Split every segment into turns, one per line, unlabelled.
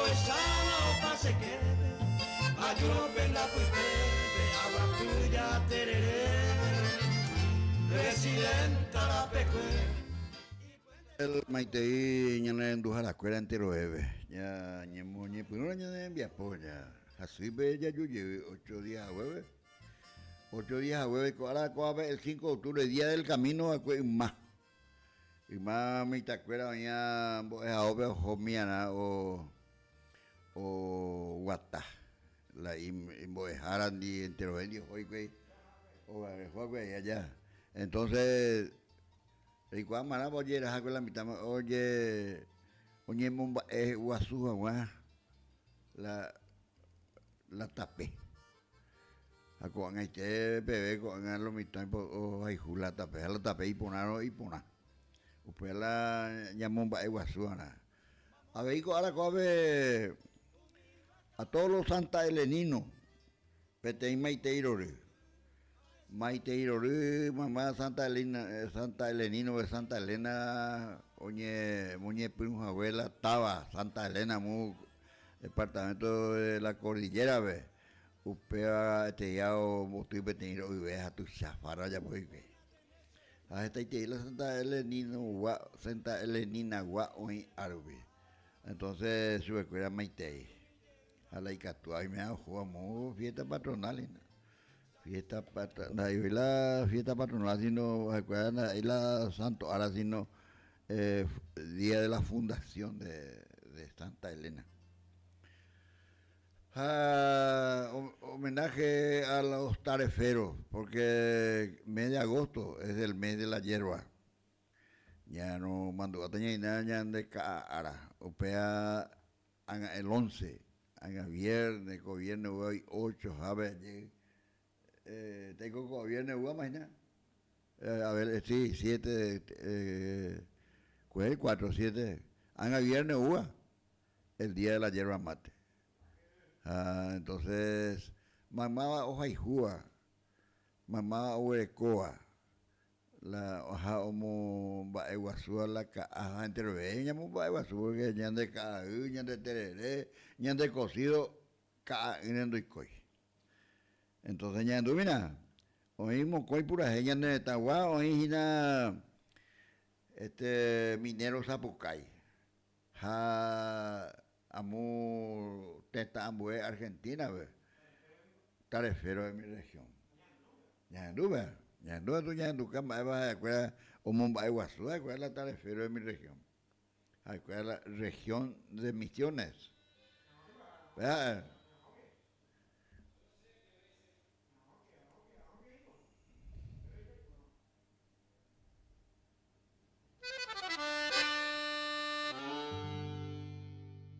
Ohecháva opa che képe, aju pende apytépe aguapy jaterere Presidenta rapekue.
El maitei ñane renduharakuéra enterovépe, ñañemoñepyrũra ñane rembiapo hasýpe jaju jey ocho días haguépe. Ocho días haguépe ko ára kóvape el cinco de octubre, día del camino va'ekue yma. Yma mitãkuéra oĩva mbo'ehaópe oho miarã oguata la imbo'ehárandi enterovéndi oho hikuái ogareho aja. Entonces reikuaa marãpa ojeraha la mitãme oje oñemomba'e guasu haguã la la tape. Ha ko'ag̃aite peve ko'ág̃a lo mitã ohayhu la tape, ha la tape iporãrõ iporã. Upéva la ñamomba'eguasuva'erã. Avei ko ára ko'ápe a todos los santahelenino peteĩ maitei rory. Maitei rory mama Santa Elena, Santa Helenino-pe, Santa Elena oñemoñepyrũ hague la táva Santa Elena mu departamento de la Cordillera-pe. Upéva eteia omboty peteĩ ro'yve ha tuicha farra ojapo hikuái. Ha hetaitei la Santa Helenino-gua, Santa Helenina-gua oĩ árupi. Entonces chupekuéra maitei. Ha la ikatúva oime oho amo fiesta patronal hína. Fiesta patronal, ndaha'éi la fiesta patronal sino ha'ekuéra ndaha'éi la santo ára sino día de la fundación de Santa Elena. Ha homenaje a los tareferos, porque mes de agosto es el mes de la hierba. Ñaromandu'áta ñaina ñande ka'a ára, upéva ág̃a el once, ág̃a viernes, ko viernes oĩ ocho hápe aje, taiko ko viernes oúvama hína, a ver, sí, siete, kuehe cuatro, siete, ág̃a viernes oúva. El día de la yerba mate. Ha entonces maymáva ohayhúva, maymáva oguerekóva la ha omomba'eguasúva la ka'a ha enterove ñamomba'eguasu porque ñande ka'ay, ñande terere, ñande cocido ka'a'ỹre ndoikói. Entonces ñahendúmína, oĩ mokõi purahéi ñane retãgua oĩ hína este minero sapukái. Ha amo tetã ambue Argentina-pe, tarefero de mi región. Ñahendúpe, ñahendúpe tu ñahenduka mba'épa ha'ekuéra omomba'eguasu ha'ekuéra la tarefero de mi región. Ha'ekuéra la región de Misiones. Péa.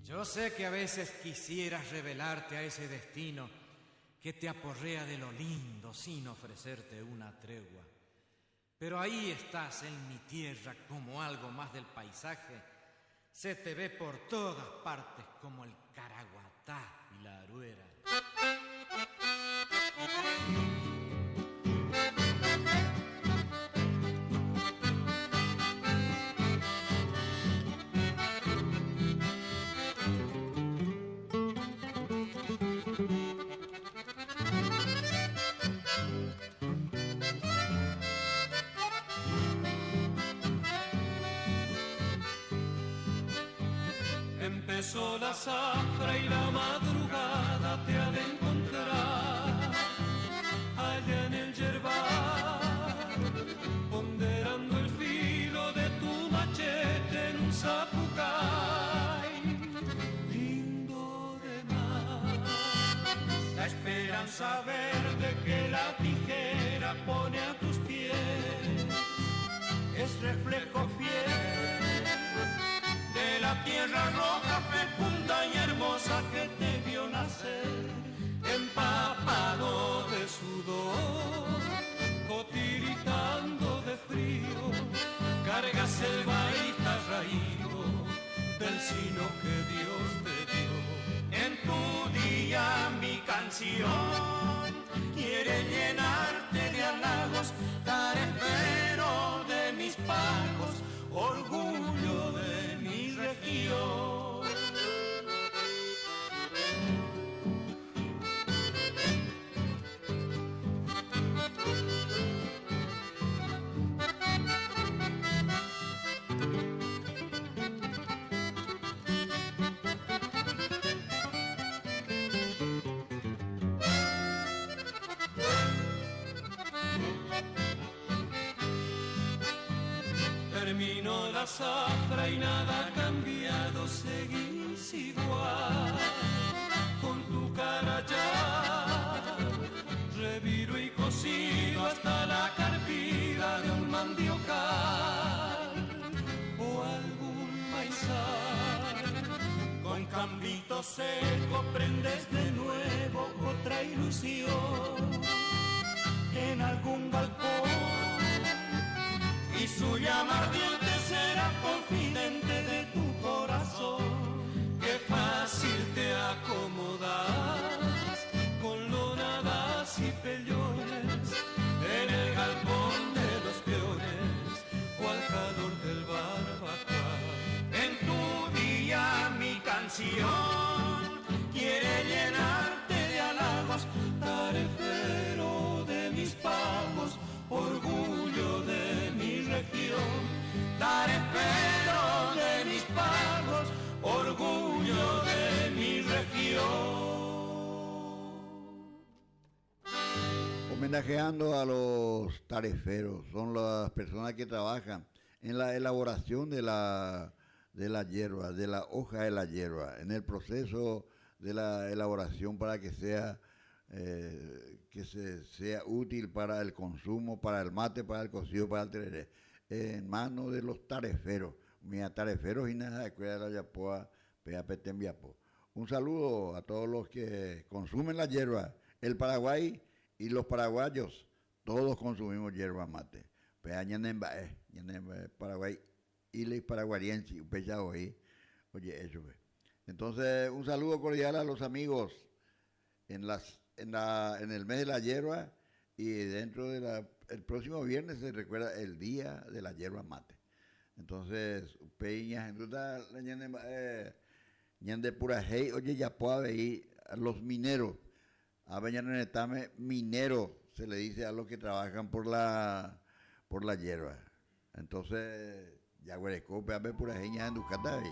Yo sé que a veces quisieras revelarte a ese destino que te aporrea de lo lindo sin ofrecerte una tregua. Pero ahí estás en mi tierra como algo más del paisaje. Se te ve por todas partes como el caraguatá y la aruera.
Empezó la zafra y la madrugada te ha de encontrar allá en el yerbal, ponderando el filo de tu machete en un zapucay, lindo de mar. La esperanza verde que la tijera pone a tus pies es reflejo fiel de la tierra roja, fecunda y hermosa que te vio nacer, empapado de sudor, o tiritando de frío, cargas el baita raído del sino que Dios te dio. En tu día mi canción quiere llenarte de halagos, tarefero de mis pagos, orgullo de mi región. Vino la zafra y nada ha cambiado, seguís igual, con tu cara ya reviro y cocido hasta la carpida de un mandiocal o algún maizal.
Con cambito seco prendes de nuevo otra ilusión en algún galpón y su llama ardiente será confidente de tu corazón.
Qué fácil te acomodas con lonadas y pellones en el galpón de los peones o al calor del barbacoa.
En tu día mi canción quiere llenarte de halagos,
tarefero de mis pagos, orgullo de mi región.
Tarefero de mis pagos, orgullo de mi región.
Homenajeando a los tareferos, son las personas que trabajan en la elaboración de la hierba, de la hoja de la hierba, en el proceso de la elaboración para que sea útil para el consumo, para el mate, para el cocido, para el tereré, en manos de los tareferos. Mira, tareferos y nada de cuida de la yapoa, peapetembiapo. Un saludo a todos los que consumen la hierba. El Paraguay y los paraguayos, todos consumimos hierba mate. Pea ñanembae, ñanembae, Paraguay y los paraguarienses, upecha hoy. Oye, eso fue. Entonces, un saludo cordial a los amigos en el mes de la hierba y dentro de la, el próximo viernes se recuerda el día de la hierba mate. Entonces, peña, entonces, la ñanembae, ñande pura hey, oye, ya puedo ver a los mineros. A Beñanetame, minero, se le dice a los que trabajan por la hierba. Entonces, ya huerecope, a ver pura jeña en Ducata ahí.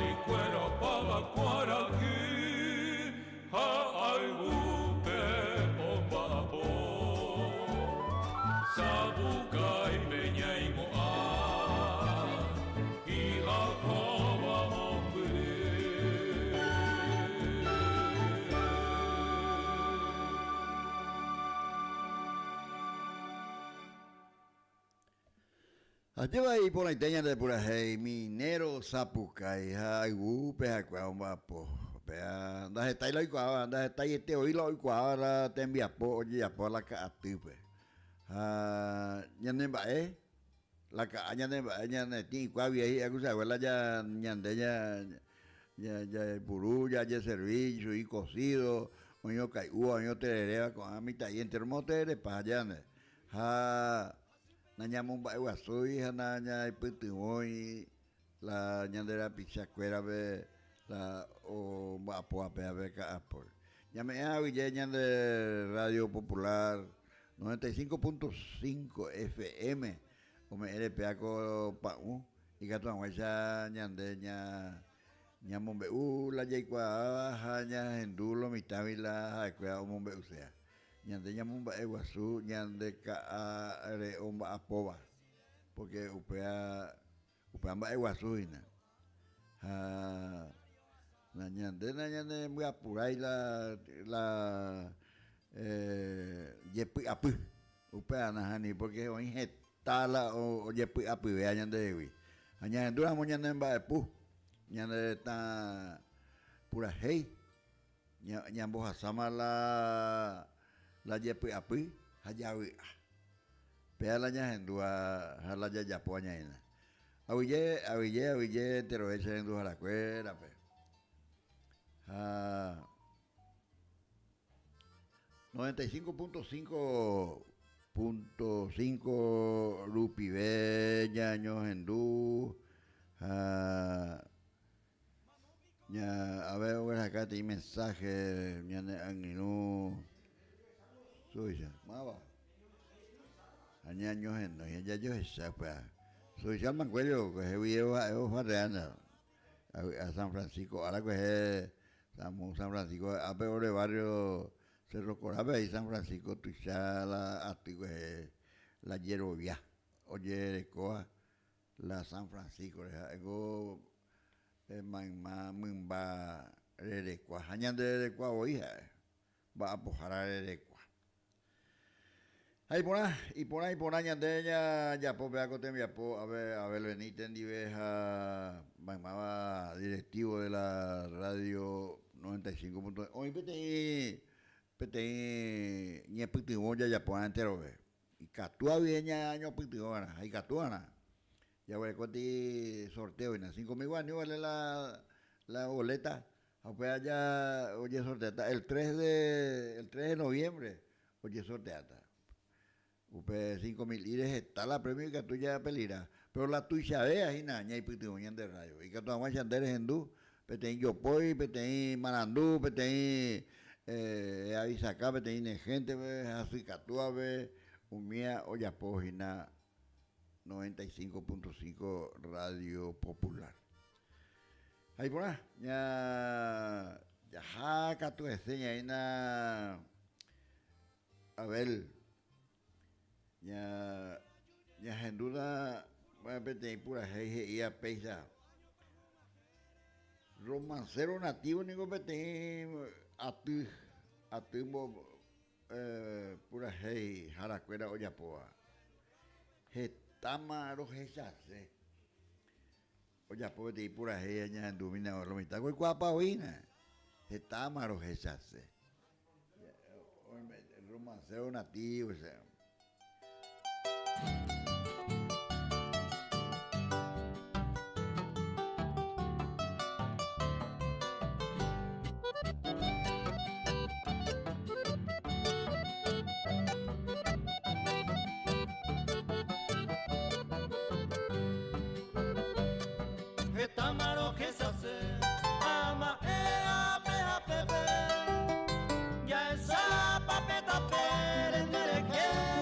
Arikuéra opáva kuarahy ha ayvúpe omba'apo. Sapukáipe ñaimo'ã hi'akuãva mombyry.
Ajépa iporãite ñande purahéi Minero sapukái ha ayvúpe ha'ekuéra omba'apo. Upéva ndahetái la oikuaáva, ndahetaiete oĩ la oikuaáva la tembiapo ojejapóva la ka'atýpe. Ha ñane mba'e, la ka'a ñane mba'e ñane tĩ ikuaágui hi'a ku che abuela ñande jaipuru, jajeservi chugui cocido, oĩ okai'úva, oĩ otereréva ko'ã mitã'i entero modo otererepa ha ñande. Ha nañamomba'eguasúi ha nañaipytyvõi la ñande rapicha kuérape la omba'apóva pévape ka'apo. Ñame'ẽ aguyje ñande Radio Popular 95.5 FM ome'ẽre péva ko pa'ũ ikatu hag̃uáicha ñande ñamombe'u la jaikuaáva ha ñahendu lo mitãgui la ha'ekuéra omombe'uséva. Ñande ñamomba'e guasu ñande ka'are omba'apóva, pórke upéva upéva mba'e guasu hína. Ha ñande nañanembyapurái la la jepy'apy, upéva nahániri, pórke oĩ heta la ojepy'apyvéva ñandehegui. Ha ñahendúramo ñane mba'epu, ñane retã purahéi. Ñambohasáma la la jepy'apy ha javy'a. Péa la ñahendúva ha la jajapóva ñaína. Aguyje, aguyje, aguyje enterove che renduharakuérape. Ha 95.5 punto 5 rupive ñañohendu ha Ña, a ver, oguerahaka peteĩ mensaje ñane angirũ Suiza. Máva? Ha ñañohenói ha jajohecha upéva. Suiza Mancuello, kuehe guive ha'e ofarreána a San Francisco ára kuehe San Francisco ápe ore barrio Cerro Corápe aĩ San Francisco tuicha la aty kuehe la jerovia ojerekóva La San Francisco rehe ha'éko mayma mymba rerekua ha ñande rerekua voi ha'e, mba'apohára rerekua. Ha iporã, iporã, iporã ñande jajapo péva ko tembiapo Abel Benítez ndive ha maymáva directivo de la radio 95. Oĩ peteĩ, peteĩ ñepytyvõ jajapo enterove. Ikatu avei ñañopytyvõ va'erã ha ikatu va'erã jaguerekóti sorteo hína. Cinco mil guarani ovale la la boleta ha upéva ja ojesorteáta el tres de el tres de noviembre ojesorteáta. Upe cinco mil ire heta la premio ikatu japelira, pero la tuichavéva hína ñaipytyvõ ñande radio. Ikatu hag̃uáicha nde rehendu peteĩ jopói, peteĩ marandu, peteĩ eavisaka peteĩ ne héntepe hasykatúvape, umía ojapo hína 95.5 Radio Popular. Ha iporã, ña jaha katu hese ñaína Abel, ña ñahendúna peteĩ purahéi he'íva péicha. Romancero nativo niko peteĩ aty, aty purahéi harakuéra ojapóva. Hetáma rohechase. Ojapo peteĩ purahéi ñahendumína lo mitã oikuaapa oĩna. Hetáma rohechase. Romancero nativo, che.
Hetáma rohechase ama'ẽ ápe ha pépe, jahechápa pe tapére nderehe.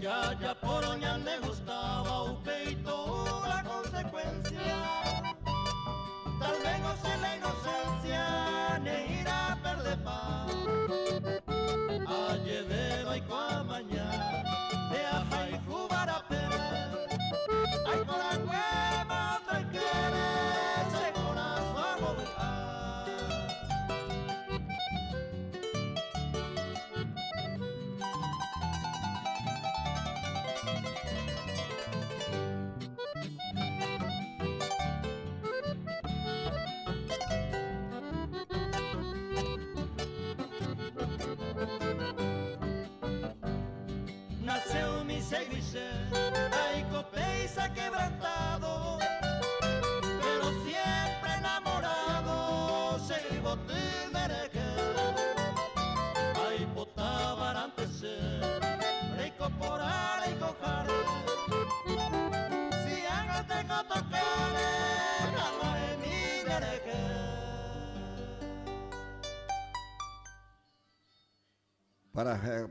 Jajapórõ ñandegustáva upéi tou la consecuencia Tal vez no sé la inocencia ne'ĩra perdepa Ajevérõ aiko amaña nde ahayhúva rapére Aikorakuéma ótro ykére che korasõ ambovy'a.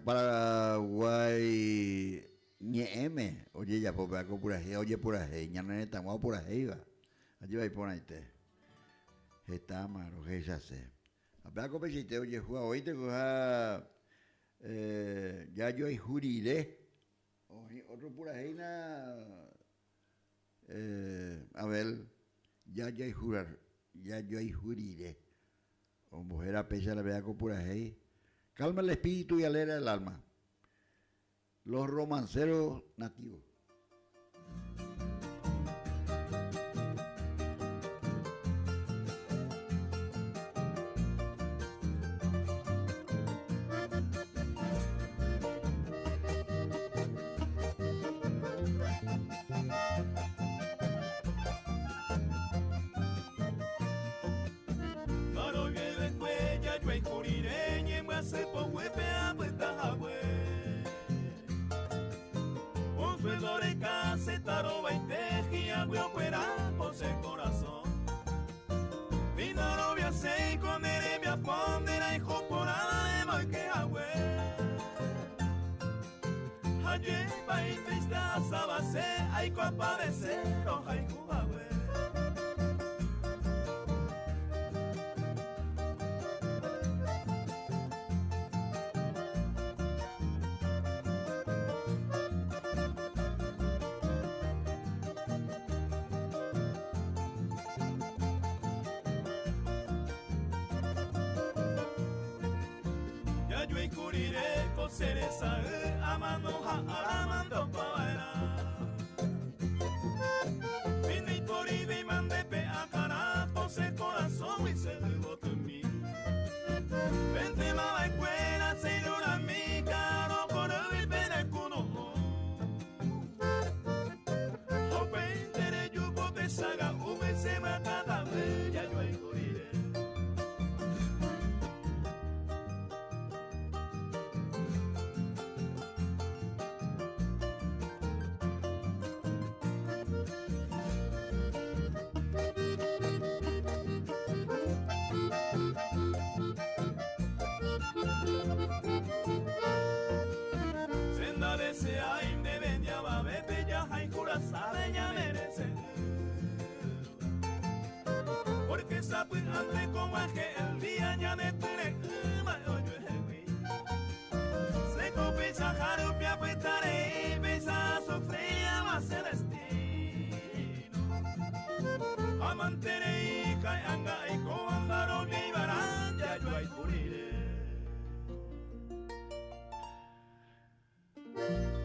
Paraguái ñe'ẽme ojejapo pe ako purahéi ojepurahéi ñane retãgua opurahéiva. Ajépa iporãite. Hetáma rohechase. Ha pe ako peichaite ojehúva oĩteko ha jajoayhu rire oĩ ótro purahéina Abel jajoayhu rire. Ombohéra péicha la vea ko purahéi, Calma el espíritu y alegra el alma. Los romanceros nativos.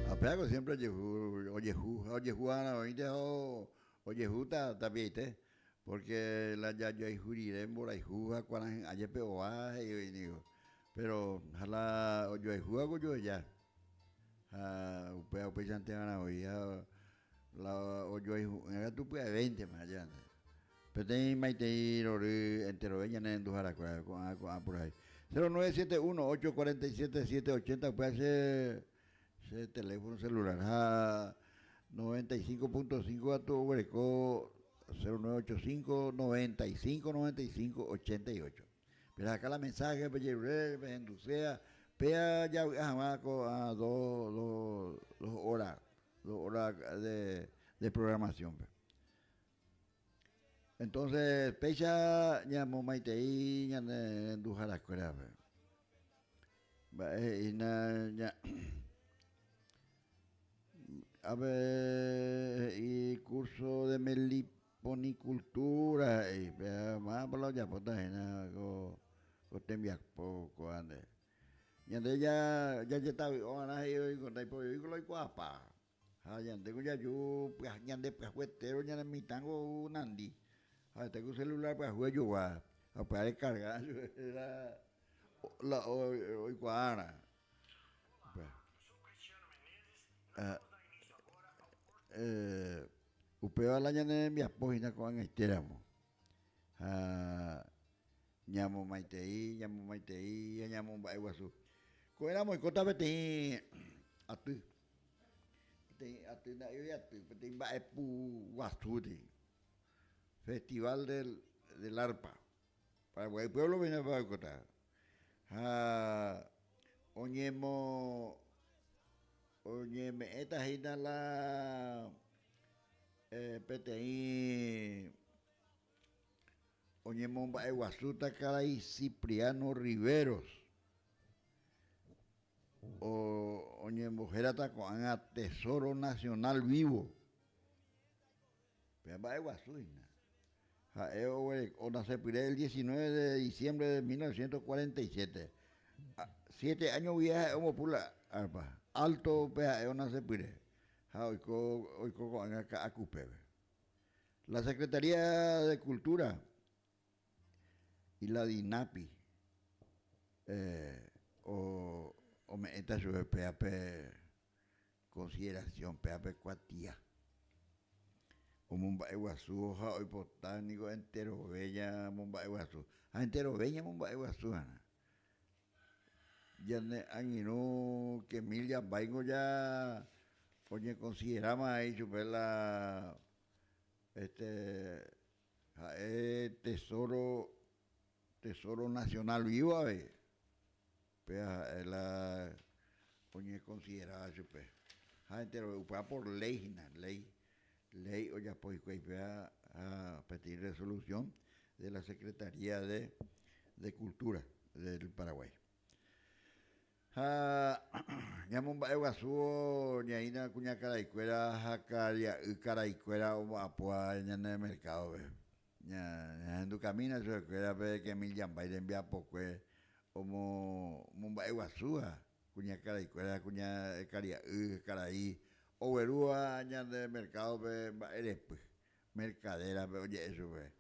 Ha péako siempre ojehu, ojehu, ha ojehu ára oĩnte ha ojehúta tapiaite, porque la jajoayhu rire mborayhu ha kuarahy'ã jepe ova he'i voi niko. Pero ha la ojoayhúva ko ojoeja. Ha upéva upéichante va'erã voi ha la ojoayhu'ỹva katu pya'evéntema ajévante. Peteĩ maitei rory enterove ñane renduharakuéra ko'ã ko'ã purahéi. 0971 847 780 upéva che che teléfono celular ha 95.5 katu oguereko 0985 95 95 88. Perahaka la mensaje pejerure, pehenduséa, péa javy'a hag̃ua ko'ã dos, dos, dos. kóva de de programación-pe. Entonces péicha ñamomaitei ñane renduharakuérape. Mba'e he'ína ña ápe he'i curso de meliponicultura he'i péva mávapa la ojapóta hína ko tembiapo kóva nde. Ñande jajetavy'o va'erã he'i ndaiporivéiko la oikuaapa. Ha ñande ko jaju ñande pyahuetéro ñane mitãngo ou nandi. Ha'ete ku celular pyahu ejogua ha upéva recarga la la oikuaárã. Upéva la ñane rembiapo hína ko'ag̃aitéramo. Ha ñamomaitei, ñamomaitei ha ñamomba'eguasu. Ko'ẽramo oikóta peteĩ aty. Peteĩ aty nda'éi aty, peteĩ mba'epu guasúre, Festival del del Arpa, Paraguay pueblo-pe ñape oikóta. Ha oñemo oñeme'ẽta hína la peteĩ oñemomba'eguasúta karai Cipriano Riveros. Oñembohérata ko'ág̃a Tesoro Nacional Vivo. Péva mba'eguasu hína. Ha'e onasepyre el 19 de diciembre de 1947. Siete áño guive ha'e ombopu la arpa. Alto-pe ha'e onasepyre ha oiko oiko ko'ág̃a Ka'akupépe. La Secretaría de Cultura y la Dinapi ome'ẽta chupe péva pe consideración, péva pe kuatia. Omomba'eguasu ha oipota niko enterove ñamomba'eguasu. Ha enterove ñamomba'eguasu va'erã. Ñane angirũ Kemil Yambáingo ja oñekonsideráma avei chupe la este Ha'e tesoro, tesoro nacional vivo avei. Péva ha'e la oñekonsideráva chupe. Ha enterove upéva por léi hína, léi, léi ojapo hikuái péva ha peteĩ resolución de la Secretaría de de Cultura del Paraguay. Ha ñamomba'eguasúvo ñaína kuñakaraikuéra ha karia'y karaikuéra omba'apóva ñane mercado-pe. Ñahendukamína chupekuéra pe Kemil Yambái rembiapokue omomba'eguasúva kuñakaraikuéra ha kuña karia'y karai oguerúva ñande mercado-pe mba'erepy, mercadera-pe oje'e chupe.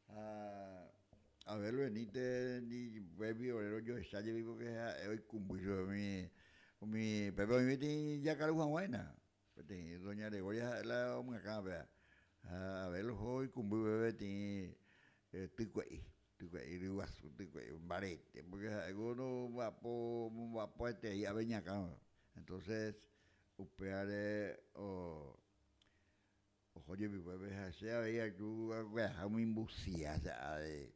Ha Abel Benítez ni upévi ore rojoecha jepi porque ha'e oikũmby chupe umi umi pépe oĩ peteĩ jakaru hag̃uáina, peteĩ doña Gregoria ha'e la omyakã péva. Ha Abel oho oikũmby pépe peteĩ tykue'i, tykue'i ryguasu, tykue'i mbarete porque ha'éko nomba'apo omomba'apoeterei ave iñakã. Entonces upévare Oho jepi upépe ha che avei aju agueraha umi mbusia che áre.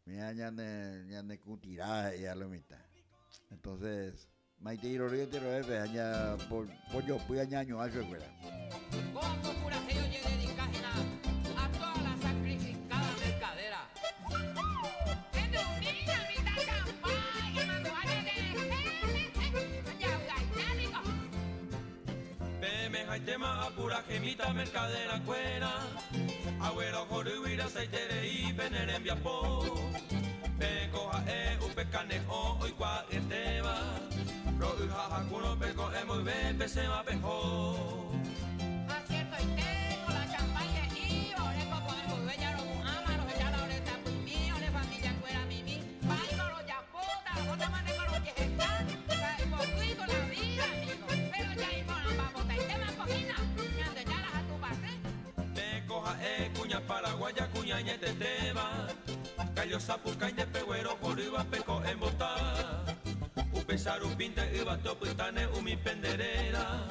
Mira ñane ñane kutira he'i a lo mitã. Entonces, maitei rory enterovépe ha ña pojopy añañuã chupekuéra.
Kóva ko purahéi ojededika hína a toda la sacrificada mercadera. Hendumína mitã champái imandu'a ñanderehe javy'aite niko.
Peẽme haitéma apurahemíta mercadera-kuéra, aguerohorýgui rasaiterei pene rembiapo. Peẽko ha'e upe kane'õ oikuaa'yetéva, ro'y ha hakúrõ peko'ẽ mboyve pesẽva peho.
Ha ciertoitéko la champái he'íva ore koko'ẽ mboyve jaropu'ãma rohecha la ore tapymi, ore familia-kuéra mimi, mba'éiko rojapóta, rohótama ndéko rojeheka, ha'epokýiko la vida, amigo. Péro jaiporãmba mbotaitéma ko hína, Ñandejára ha Tupãsy.
Peẽko ha'e kuña paraguaya kuña añetetéva, Gallo sapukái nde peguerohorýva peko'ẽ mbota. Upéicha rupínte yvate opytáne umi pende réra,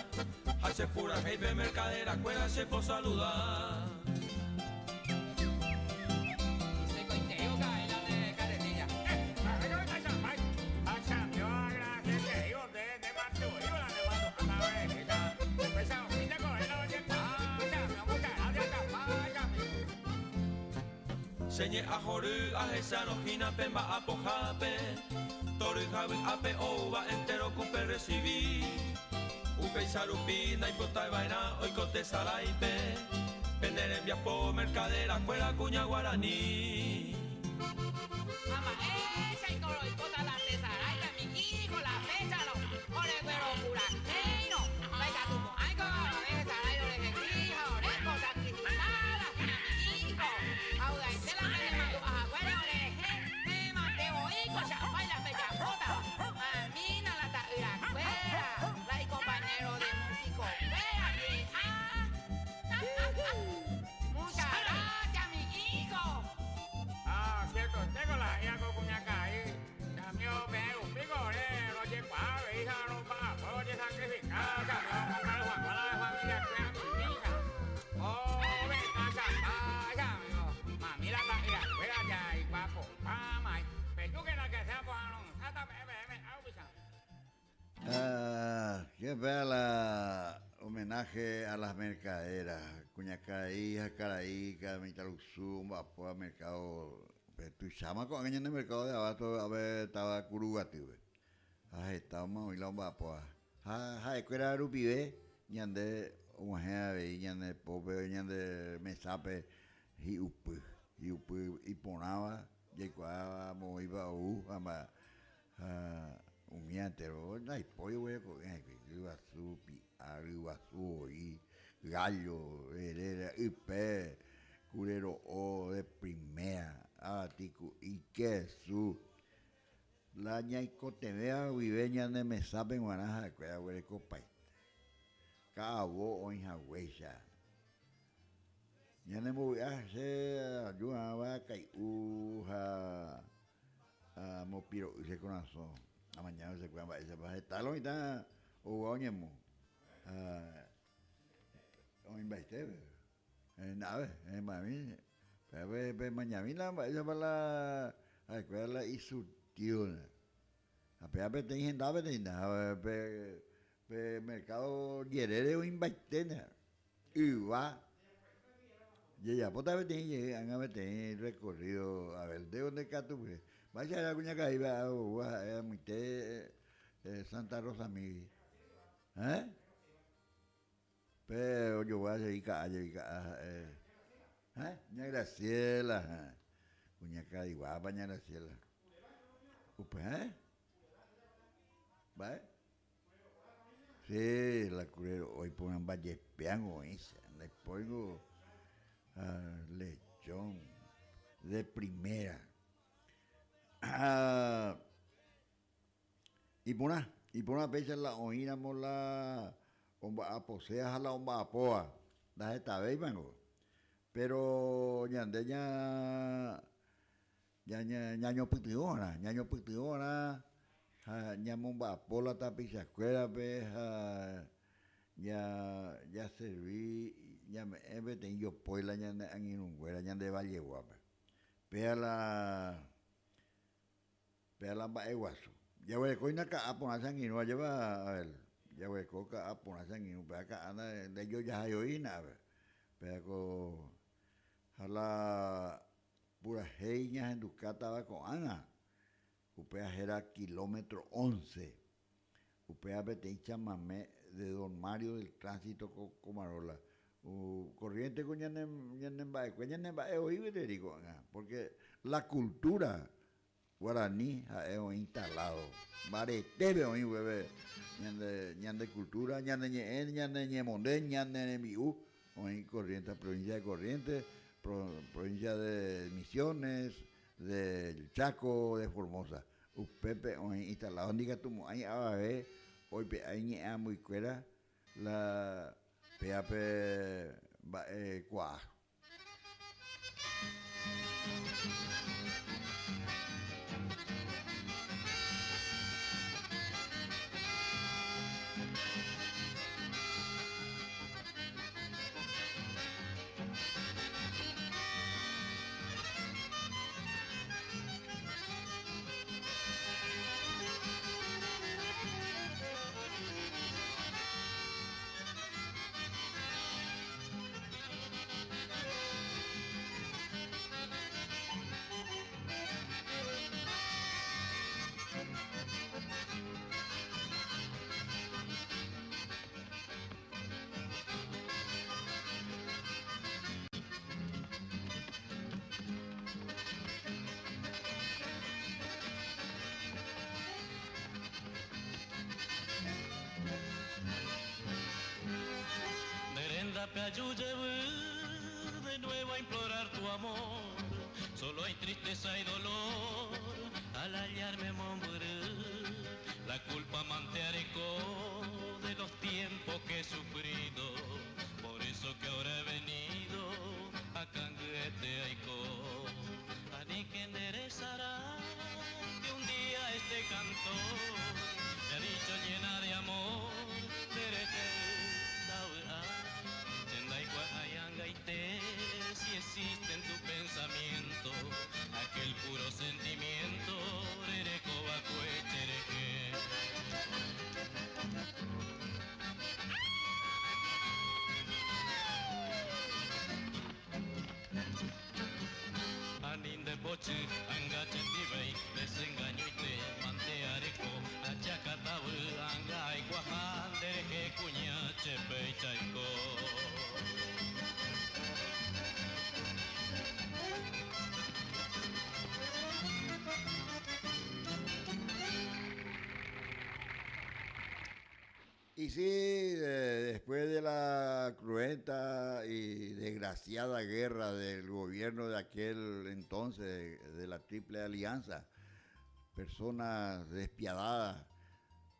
ha che purahéi pe mercadera-kuéra che posaluda. Che ñe'ã hory ahechárõ hína pe mba'apohápe, tory ha vy'ápe oúva entéro ku perresivi. Upéicha rupi ndaipotái va'erã oiko tesaráipe pene rembiapo mercadera kuéra kuña guarani.
Ha mba'éichaiko roikóta la tesaráipe mi hijo la fécharõ oregueropurahéirõ, ndaikatumo'ãiko avave hesarái orehegui ha ore ko sacrificada hína mi hijo, ha vy'aite la penemandu'a haguére orerehe, peẽmante voíko chapái la pejapótava, mamína la ta'yrakuéra, la icompañero de músico-kuéra je'a. Muchas gracias mi hijo.
Ha ciertoitéko la ha'éva ko kuñakarai, chamío peẽ rupíko ore rojekuaa avei ha romba'apo rojesakrifika chamío omongaru hag̃ua la familia-kuéra mimícha. Ovecha chapa chamío, mami la ta'yrakuéra jaikuaapopáma. Pejúkena que sea pohãrõ'ỹháta peẽ peẽme áupicha.
Ah, que vea la homenaje a las mercaderas, kuñakarai ha karai mitãrusu omba'apóva mercado pe tuicháma ko'ág̃a ñane mercado de abasto ave táva Kuruguatýpe. Ha hetáma oĩ la omba'apóva. Ha ha'ekuéra rupive ñande og̃uahẽ avei ñane pópe, ñande mesápe hi'upy, hi'upy iporãva jaikuaáva moõipa ou ha mba'e. Ha umi entero ndaipóri oguereko'ỹ hikuái, ryguasu pi'a, ryguasu voi, gallo, herera, ype, kure ro'o de primera, avati ku'i, kesu, la ñaikotevẽva guive ñane mesápe g̃uarã ha'ekuéra oguerekopaite. Ka'avo oĩ haguéicha. Ñanembovy'a che aju hag̃ua kai'u ha amopiro'y che korasõ amañávo chekuéra mba'éichapa heta lo mitã oúva oñemu ha oĩmbaite nave mami pemañamína mba'éichapa la ha'ekuéra la isurtído ha péva peteĩ hendápe hína ha pe mercado jerére oĩmbaiténe. Yva jejapóta peteĩ jey ág̃a peteĩ recorrido a ver nde onde katu pe mba'éicha héra kuñakaíva oúva ha'e amoite Santa Rosami eh pe ojogua jey ka'a jey ka'a ha'e eh ña Graciela kuñakarai guápa ña Graciela upe eh mba'e. Sí, la kure ro'o iporãmba jepéango oĩcha, ndaipóingo lechón de primera. Ha iporã, iporã péicha la oĩramo la omba'aposéva ha la omba'apóva, ndahetavéimango. Péro ñande ña Ñañopytyvõrã, ñañopytyvõrã ha ñamomba'apo la tapichakuérape ha jaservi ñame'ẽ peteĩ jopói la ñane angirũnguéra ñande valleguápe. Péa la péa la mba'e guasu. Jaguerekóina ka'a porã che angirũ ajépa Abel, jaguereko ka'a porã che angirũ, péa ka'a ndaijojahaioína ápe. Péa ko ha la Purahéi ñahendukátava ko'ág̃a, upéva héra Kilómetro Once. Upéva peteĩ chamame de Don Mario del Tránsito Comarola. Corriente ko ñane mba'ekue, ñane mba'e oĩ gueteri ko'ág̃a, porque la cultura guarani ha'e oĩ instalado. Mbaretépe oĩ upépe ñande cultura, ñane ñe'ẽ, ñane ñemonde, ñane rembi'u oĩ Corrientes, provincia de Corrientes, provincia de Misiones, del Chaco, de Formosa. Upépe oĩ instalado ndikatumo'ãi avave oipe'a iñe'ẽ ambuikuéra la pévape mba'ekuaa.
aju jevy de nuevo a implorar tu amor. Solo hay tristeza y dolor al hallarme mombré. La culpa manteareco de los tiempos que he sufrido. Por eso que ahora he venido a Canguete Aiko. A ni que enderezará que un día este cantor me ha dicho llena de amor. Si existe en tu pensamiento aquel puro sentimiento, Aninde pochi, anga chendibei, desengaño y te manteareco, achacatabu, anga y guajan, dereje cuña, chepe y chaico.
Y sí, después de la cruenta y desgraciada guerra del gobierno de aquel entonces, de la Triple Alianza, personas despiadadas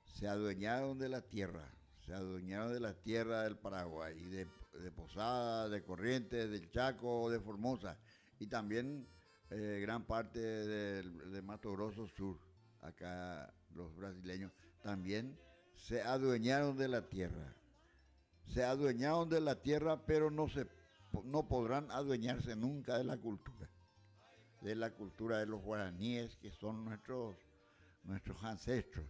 se adueñaron de la tierra, se adueñaron de la tierra del Paraguay, y de Posada, de Corrientes, del Chaco, de Formosa, y también gran parte de Mato Grosso Sur, acá los brasileños también se adueñaron de la tierra. Se adueñaron de la tierra, pero no podrán adueñarse nunca de la cultura. De la cultura de los guaraníes, que son nuestros ancestros.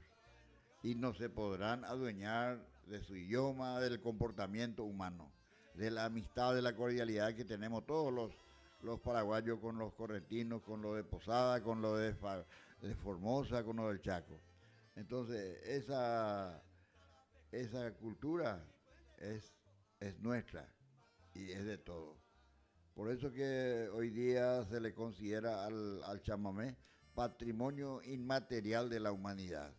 Y no se podrán adueñar de su idioma, del comportamiento humano, de la amistad, de la cordialidad que tenemos todos los paraguayos con los correntinos, con los de Posada, con los de Formosa, con los del Chaco. Entonces, esa cultura es nuestra y es de todo. Por eso que hoy día se le considera al chamamé patrimonio inmaterial de la humanidad.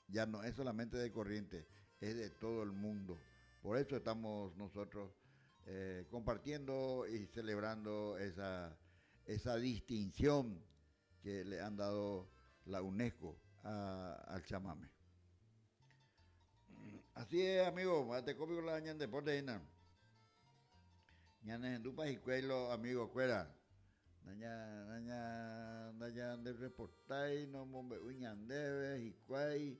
Ya no es solamente de Corrientes, es de todo el mundo. Por eso estamos nosotros compartiendo y celebrando esa distinción que le han dado la UNESCO al chamamé. Así es, amigo, te copio la ñan deporte ina. Ñane hendupa hikuái amigo kuéra. Naña, naña, naña de reportai no mombe'u ñandéve hikuái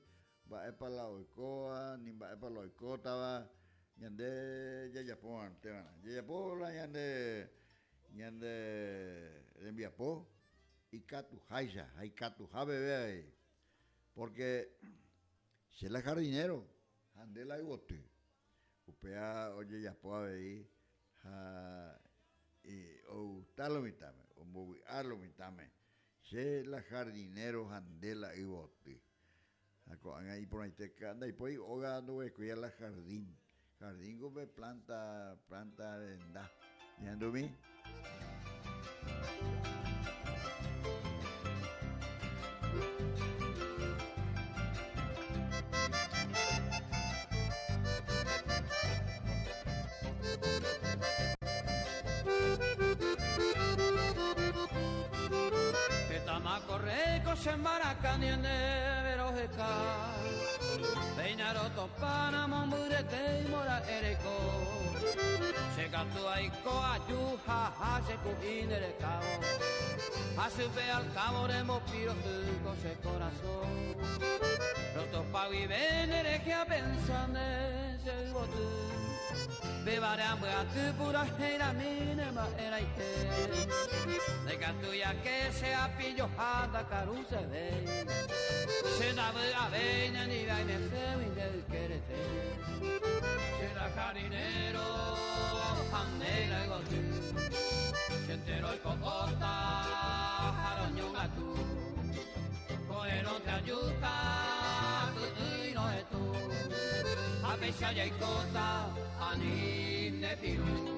mba'épa la oikóva ni mba'épa la oikótava ñande jajapo antevarã. Jajapo la ñande, ñande rembiapo ikatuháicha ha ikatuha bebé avei. Porque che la jardinero, ha nde la yvoty. Upéva ojejapo avei ha ogusta lo mitãme, ombovy'a lo mitãme. Che la jardinero ha nde la yvoty. Ha ko'ág̃a iporãite ndaipói óga ndoguerekói la jardín. Jardín ko pe planta, planta renda. Ñandumi.
Correco se embaraca ni en verojeka. Peñaro topana momburete y mora ereko. Se gatu aiko ayu ja ja se cuinerekao. Asupe al cabo de mopiro con se corazón. Roto pa y venere que a pensar se botu. Bebare ambra tu pura era mine ma era ite. De gatu ya que se apillo jada caru se ve. Se da a veña ni va me se winde querete. Se da jardinero andela y gotu. Se entero y cocota jaroño gatu. Coero te ayuda tu y no es tú. A pesar ya y cota anine piru.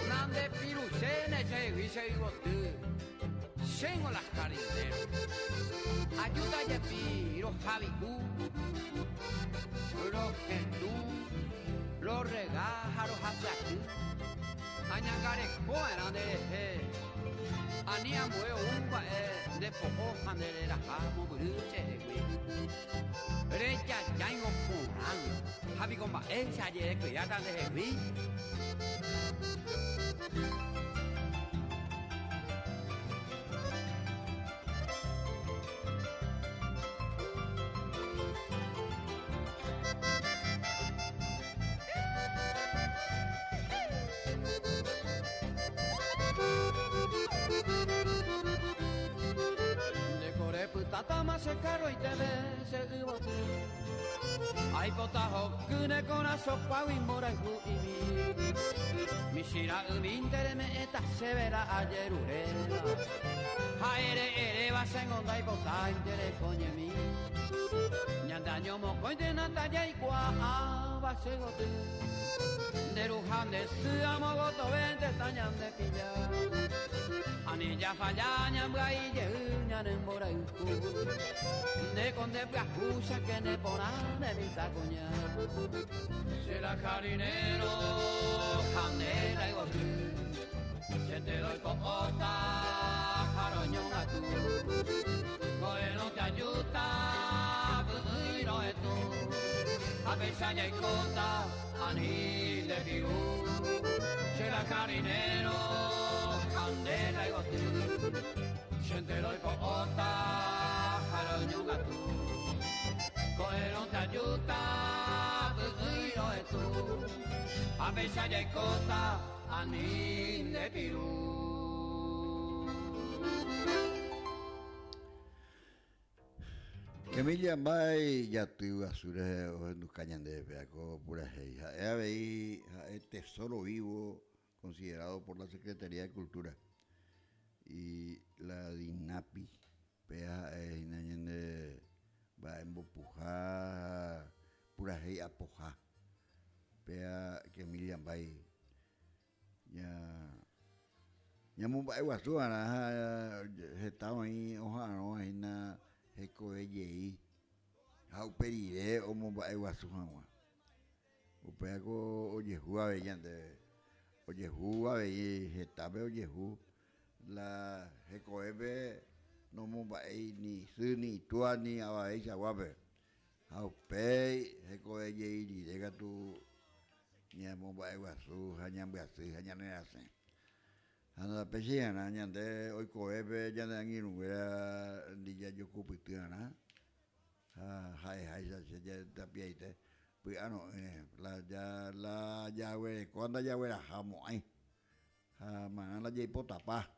Nande piru sene se wise igotu. Sengo las jardinero. Ayuda ye piro Rohavi'u, rohendu, rorrega ha rohapyaky. Añangarekova'erã nderehe, ani ambue ou mba'e nde po'o ha nde reraha mombyry chehegui. Rejajáingo porãgui, ha piko mba'éicha ajerekuidáta ndehegui? Ndeko repytátama che karroiteve che yvoty Aipota hoky ne korasõ kuágui mborayhu imi Michĩra'ymínte reme'ẽta chéve la ajeruréva Ha ere eréva chéngo ndaipotáinte rekoñemi Ñande año mokõinte ndajaikuaáva che goty Nde ru ha nde sy amo gotovénte tañande pilla Ani jafalla ñambyai jey ñane mborayhu Ndéko nde pyahu cháke ne porã ne mitãkuña Che la jardinero ha nde la yvoty Che te doy po'óta ha roñongatu Ko'ẽrõ te ajúta py'ỹi rohetũ Ha péicha jaikóta ani nde piru Che la jardinero ha nde la yvoty Che te doy po'óta ha roñongatu Ko'ẽrõ te ajúta py'ỹi rohetũ Ha péicha jaikóta Ani nde piru.
Emilia Mba'e jaty guasu rehe ohenduka ñandéve péva ko purahéi. Ha'e avei ha'e tesoro vivo considerado por la Secretaría de Cultura y la Dinapi. Péva ha'e hína ñande mba'e mbopuha ha purahéi apoha. Péva ke Emilia Mbay ña ñamomba'eguasu va'erã ha heta oĩ oha'arõva hína hekove jey ha upe rire omomba'eguasu hag̃ua. Upévako ojehu avei ñandéve, ojehu avei hetápe ojehu La hekovépe nomomba'éi ni isy, ni itúa, ni avaveichaguápe. Ha upéi hekove jey rire katu ñamomba'eguasu ha ñambyasy ha ñanerasẽ. Ha ndapéichai'arã ñande oikovépe ñane angirũnguéra ndijajokupyty'arã ha ha'eháicha che tapiaite py'aro'ỹre la jaguerekóva ndajaguerahamo'ãi. Ha marã la jaipotapa,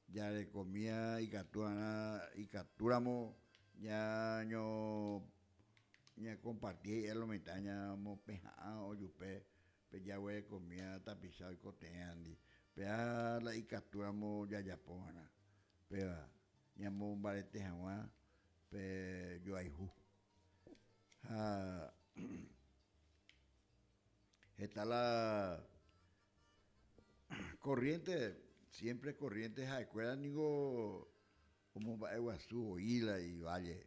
jarekomía ikatu arã ikatúramo ñaño ñakomparti he'i lo mitã ñamopeha'ã ojupe pe jaguerekomía tapicha oikotevẽandi. Péva la ikatúramo jajapo va'erã, péva ñamombarete hag̃ua pe joayhu. Ha heta la Corriente, siempre corriente ha'ekuéra niko omomba'eguasu voi la ivalle.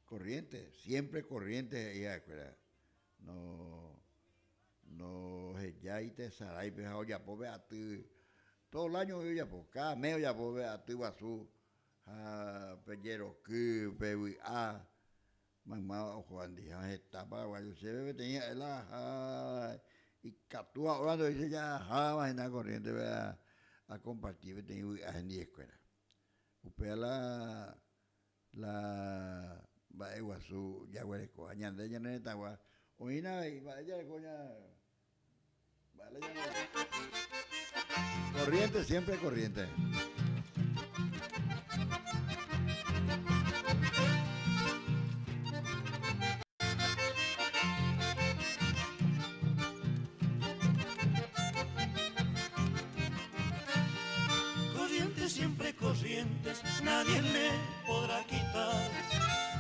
Corriente, siempre corriente he'i ha'ekuéra. No, nohejái tesaráipe ha ojapo pe aty, todo el año voi ojapo, cada mes ojapo pe aty guasu ha pe jeroky, pe vy'a. Maymáva ojoandi ha heta paraguayo chéve peteĩ ha'e la ha ikatúva óra ndovéi che jaháva hína corriente-pe akomparti peteĩ vy'a hendivekuéra. Upéva la la mba'e guasu jaguerekóva ñande ñane retãgua oĩna avei mba'e jareko ña mba'e la jaguereko. Corriente siempre corriente.
Corrientes siempre corrientes, nadie le podrá quitar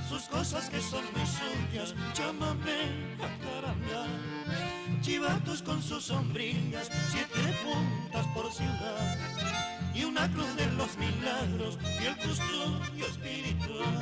sus cosas que son muy suyas, llámame jacarandá. Chivatos con sus sombrillas, siete puntas por ciudad y una cruz de los milagros y el custodio espiritual.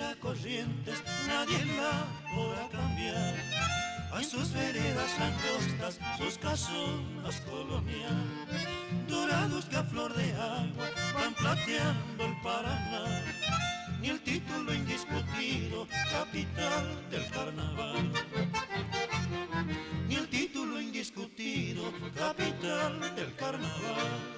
será Corrientes, nadie la podrá cambiar. En sus veredas angostas, sus casonas colonial, dorados que a flor de agua van plateando el Paraná. Ni el título indiscutido, capital del carnaval. Ni el título indiscutido, capital del carnaval.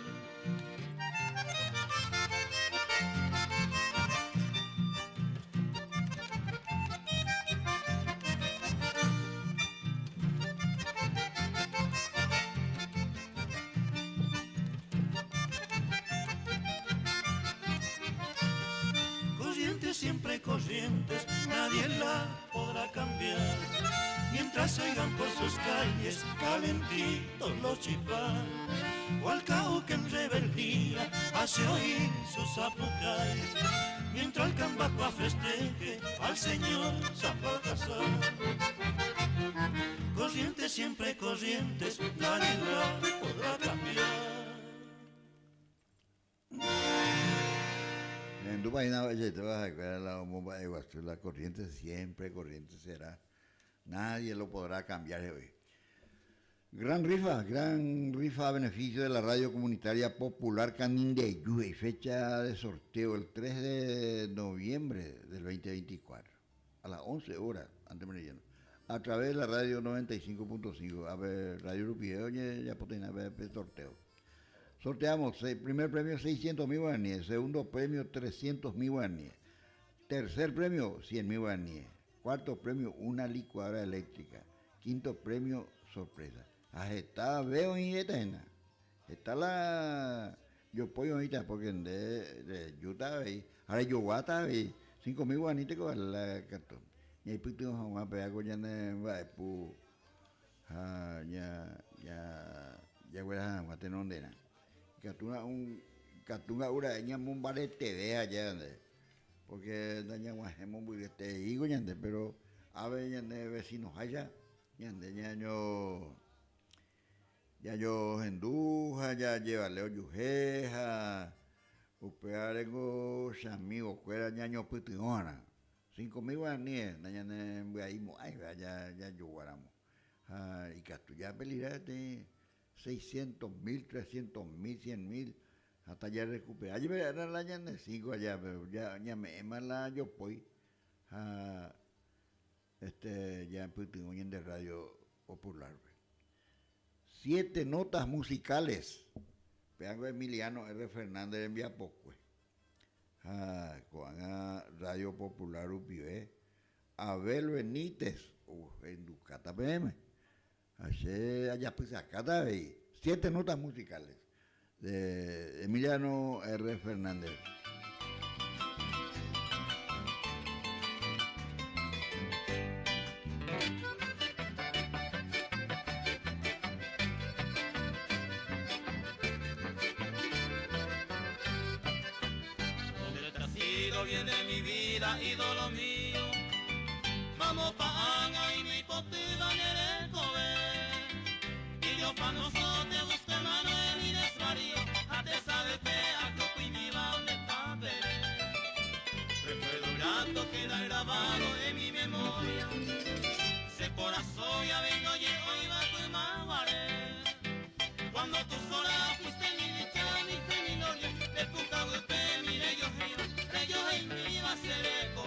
Corrientes siempre corrientes, nadie la podrá cambiar. Mientras oigan por sus calles calentitos los chipás, o al que en rebeldía hace oír sus zapucay. Mientras el cambacua festeje al señor San Baltasar. Corrientes siempre corrientes, nadie la podrá cambiar.
En tu página, oye, te vas a acordar la bomba de Iguazú, la corriente siempre, corriente será. Nadie lo podrá cambiar hoy. Gran rifa a beneficio de la radio comunitaria popular Canindeyú y fecha de sorteo el 3 de noviembre del 2024 a las 11 horas antes meridiano a través de la radio 95.5 a ver, Radio Rupié, oye, ya pueden ver el sorteo. Sorteamos, primer premio 600.000 guaraníes, segundo premio 300.000 guaraníes, tercer premio 100.000 guaraníes, cuarto premio una licuadora eléctrica, quinto premio sorpresa. Está veo y esta está la yo pollo ahorita porque de yo estaba ahí, ahora yo voy a estar ahí, 5.000 guaraníes con la cartón. Y ahí pues tengo a pegar con ya va pu ya ya ya voy a tener donde era. Catuna un catuna ura ña mombarete de allá donde porque daña guajemo muy este higo ñande pero a ver ñande vecinos allá ñande ñaño ya yo genduja ya lleva leo yujeja upearengo amigos cuera ñaño putiona 5.000 guaraníes ñande ahí ay ya ya yo guaramo y catu ya pelirá de 600.000, 300.000, 100.000, hasta ya recuperar. Yo era la ñande 5 allá, pero ya, ya me la yo voy a este ya en Putin de Radio Popular. 7 notas musicales. Peango Emiliano R. Fernández en Viapocue. Con Radio Popular Upibe. Abel Benítez, en Ducata PM. Allá pues acá 7 notas musicales de Emiliano R. Fernández.
Donde te has ido viene mi vida, ídolo mío. Vamos pa' Anga y mi potiva nereco. Y yo pa' nosotros busco Manuel y desvarío. A te sabe pe a coco y mi va donde está pere. Recuerdo un rato queda grabado en mi memoria. Se por azoya vengo y hoy va tu maguaré. Cuando tú sola fuiste mi dicha, mi fe, mi gloria. De puca huepe, mire yo hey, yo hey, mi va a ser eco.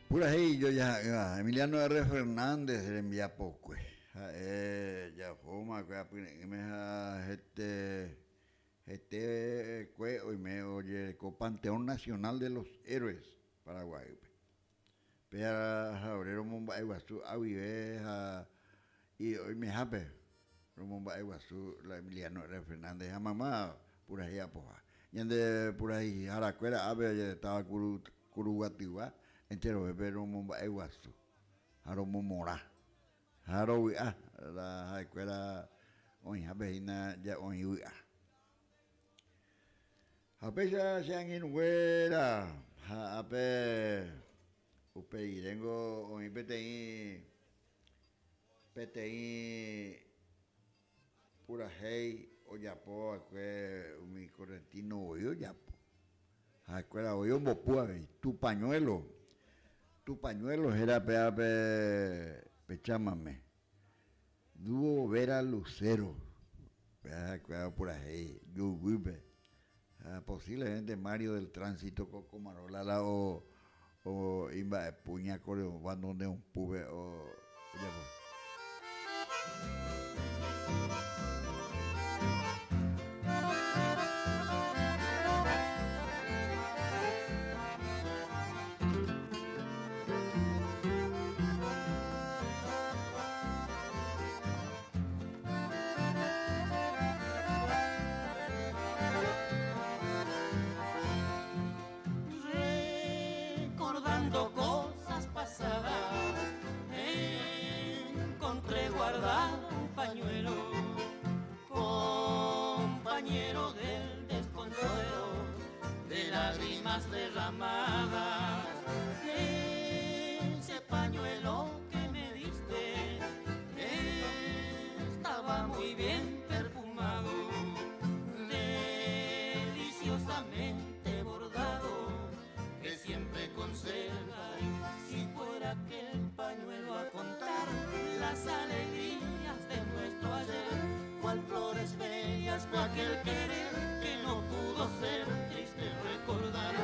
Purahéi ijojaha'ỹva, Emiliano R. Fernández rembiapokue. Ha'e jahóma va'ekue apyre'ỹme ha hete hetekue oime ojereko Panteón Nacional de los Héroes Paraguaýpe. Péa ha ore romomba'eguasu aguive ha oimehápe romomba'eguasu la Emiliano R. Fernández ha mayma purahéi apoha. Ñande puraheihárakuéra ápe ojeretáva Kuruguatygua enterovépe romomba'eguasu ha romomorã ha rovy'a la ha'ekuéra oĩhápe hína ja oĩ vy'a. Ha upéicha che angirũnguéra ha ápe upe riréngo oĩ peteĩ peteĩ purahéi ojapo va'ekue umi correntino voi ojapo. Ha'ekuéra voi ombopu avei tu pañuelo, tu pañuelo héra péva pe chamame. Dúo Vera Lucero, péva ha'ekuéra opurahéi juguýpe. Ha posiblemente Mario del Tránsito Cocomarola la o imba'epu ñakoreõ bandoneón-púpe ojapo.
Recordando cosas pasadas, encontré guardado un pañuelo, compañero del desconsuelo, de lágrimas derramadas. Ese pañuelo que me diste estaba muy bien perfumado, deliciosamente bordado, que siempre conservaré. Si fuera aquel pañuelo a contar las alegrías de nuestro ayer, cual flores bellas fue aquel querer que no pudo ser triste recordar.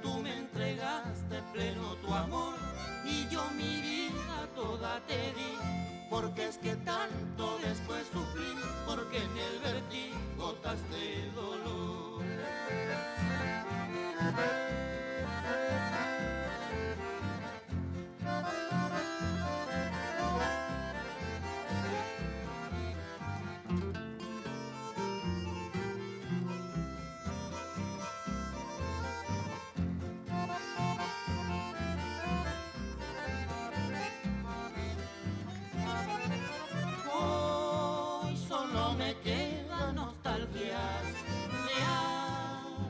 Tú me entregaste pleno tu amor y yo mi vida toda te di, porque es que tanto después sufrí, porque en él vertí gotas de dolor. Hoy solo me quedan nostalgias de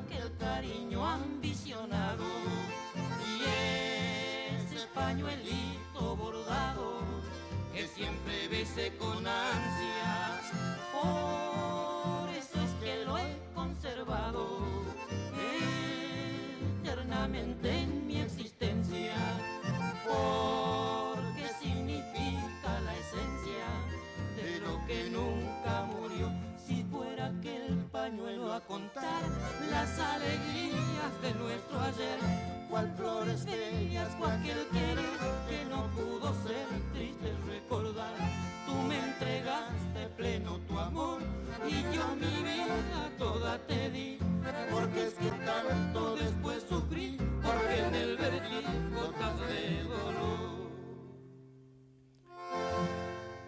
aquel cariño ambicionado y ese pañuelito bordado que siempre besé con ansias. Por eso es que lo he conservado eternamente en mi existencia, porque significa la esencia de lo que nunca murió. Si fuera aquel pañuelo a contar las alegrías de nuestro ayer, cual flores bellas fue aquel querer que no pudo ser triste recordar. Tú me entregaste pleno tu amor y yo mi vida toda te di, porque es que tanto después sufrí, porque en el vertí gotas de dolor.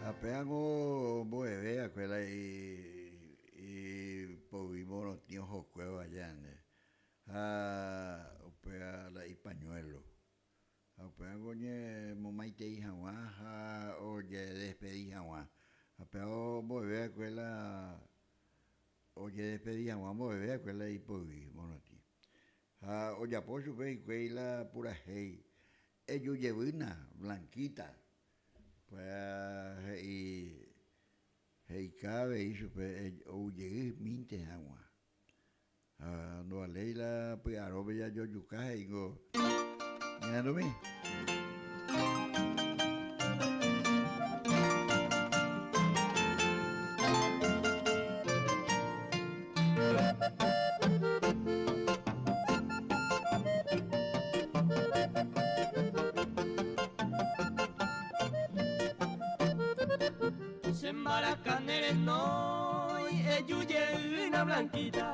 Ha péango mbo'eve va'ekue la ipoyvi morotĩ ohokuévo aja nde ha upéva la ipañuelo. Ha upévango oñemomaitei hag̃ua ha ojedespedi hag̃ua. Ha péva ombo'eve va'ekue la ojedespedi hag̃ua ombo'eve va'ekue la ipoyvi morotĩ. Ha ojapo chupe hikuái la purahéi Eju jevýna, Blanquita. Upéva he'i he'ika avei chupe ou jey mínte hag̃ua. Ha ndovaléi la py'arópe jajojuka he'íngo ñahendumi.
Che mbaraka ne renói eju jeýna Blanquita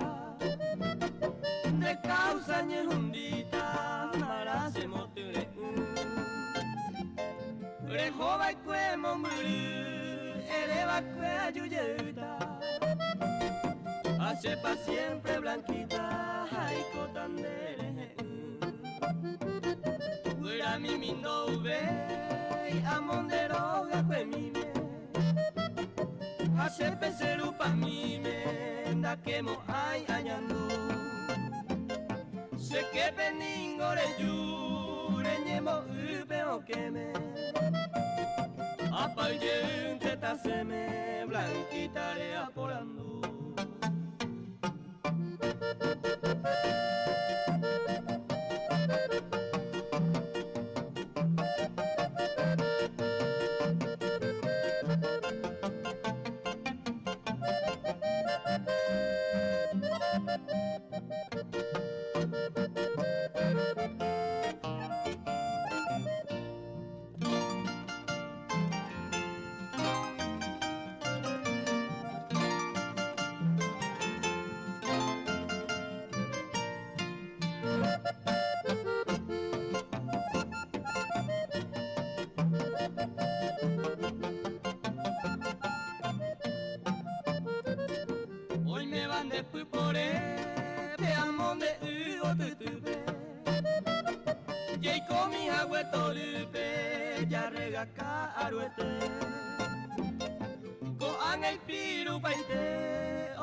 Nde causa ñehundíta mara che motyre'ỹ Reho va'ekue mombyry ere va'ekue aju jeýta Ha chépa siempre Blanquita aikóta nde rehe'ỹ Guyra mimi ndouvéi amo nde rogakuemíme Ha che pe che rupamíme ndakemo'ãi añandu Che képe ningo reju reñembo'y pe okẽme Apay jeýnte tasẽme Blanquita reaporandu. Oiméva nde pypore pe amo nde yvotytýpe Jaikomi hague torýpe jarregaka aruete Ko'ág̃a ipirupaite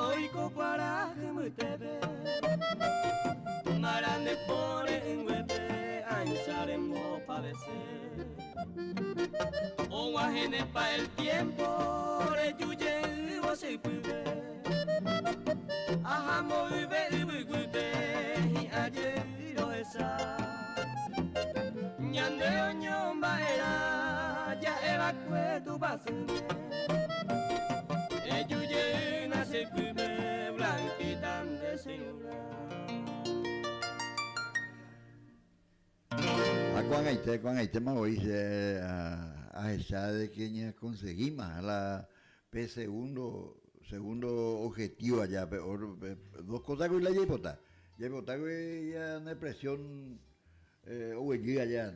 oiko kuarahy mbytépe Marã nde pore'ỹnguépe ãicha rembopadese Og̃uahẽnepa el tiempo reju jeývo che ypýpe Aha mboyve yvyguýpe hi'ã jey rohecha Ñande oñomba'erã ja'eva'ekue Tupãsýme Eju jeýna che ypýpe Blanquita nde che irũrã.
Ha ko'ag̃aite, ko'ag̃aitéma voi che ahecha de que ñakonseguíma la pe segundo, segundo objetivo aja pe dos cosa kuri la jaipota. Jaipota kuri ñane presión oguejy aja.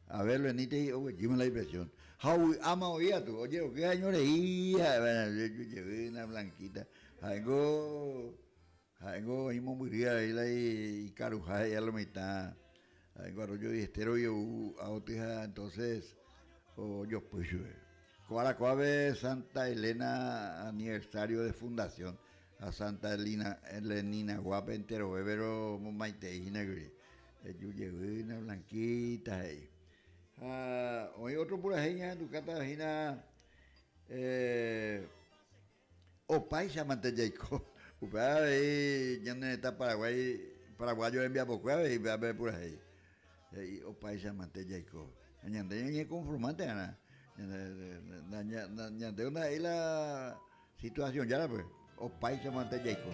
Abel Benítez he'i oguejýma la ipresión. Ha ovy'áma voi katu, ojeroky ha'eño rei ha'e jevýna Blanquita. Ha'éngo Ha'éngo oĩ mombyry avei la ikaruha he'i a lo mitã, ha'éngo arroyo Diesterogui ou áotyha entonces ojopy chupe. Ko ára kóvape Santa Elena aniversario de fundación ha Santa Elina Eleninaguápe enterove pero momaitei hína kuri. Eju jevýna Blanquita he'i. Ha oĩ otro purahéi ñahendukáta hína Opáichamante jaiko. Upéva avei ñane retã Paraguái, paraguayo rembiapokue avei upéva pe purahéi. He'i opáichamante jaiko. Ha ñande ñañekonformánte va'erã. Ñande ndaha'éi la situación jára pues, opáichamante jaiko.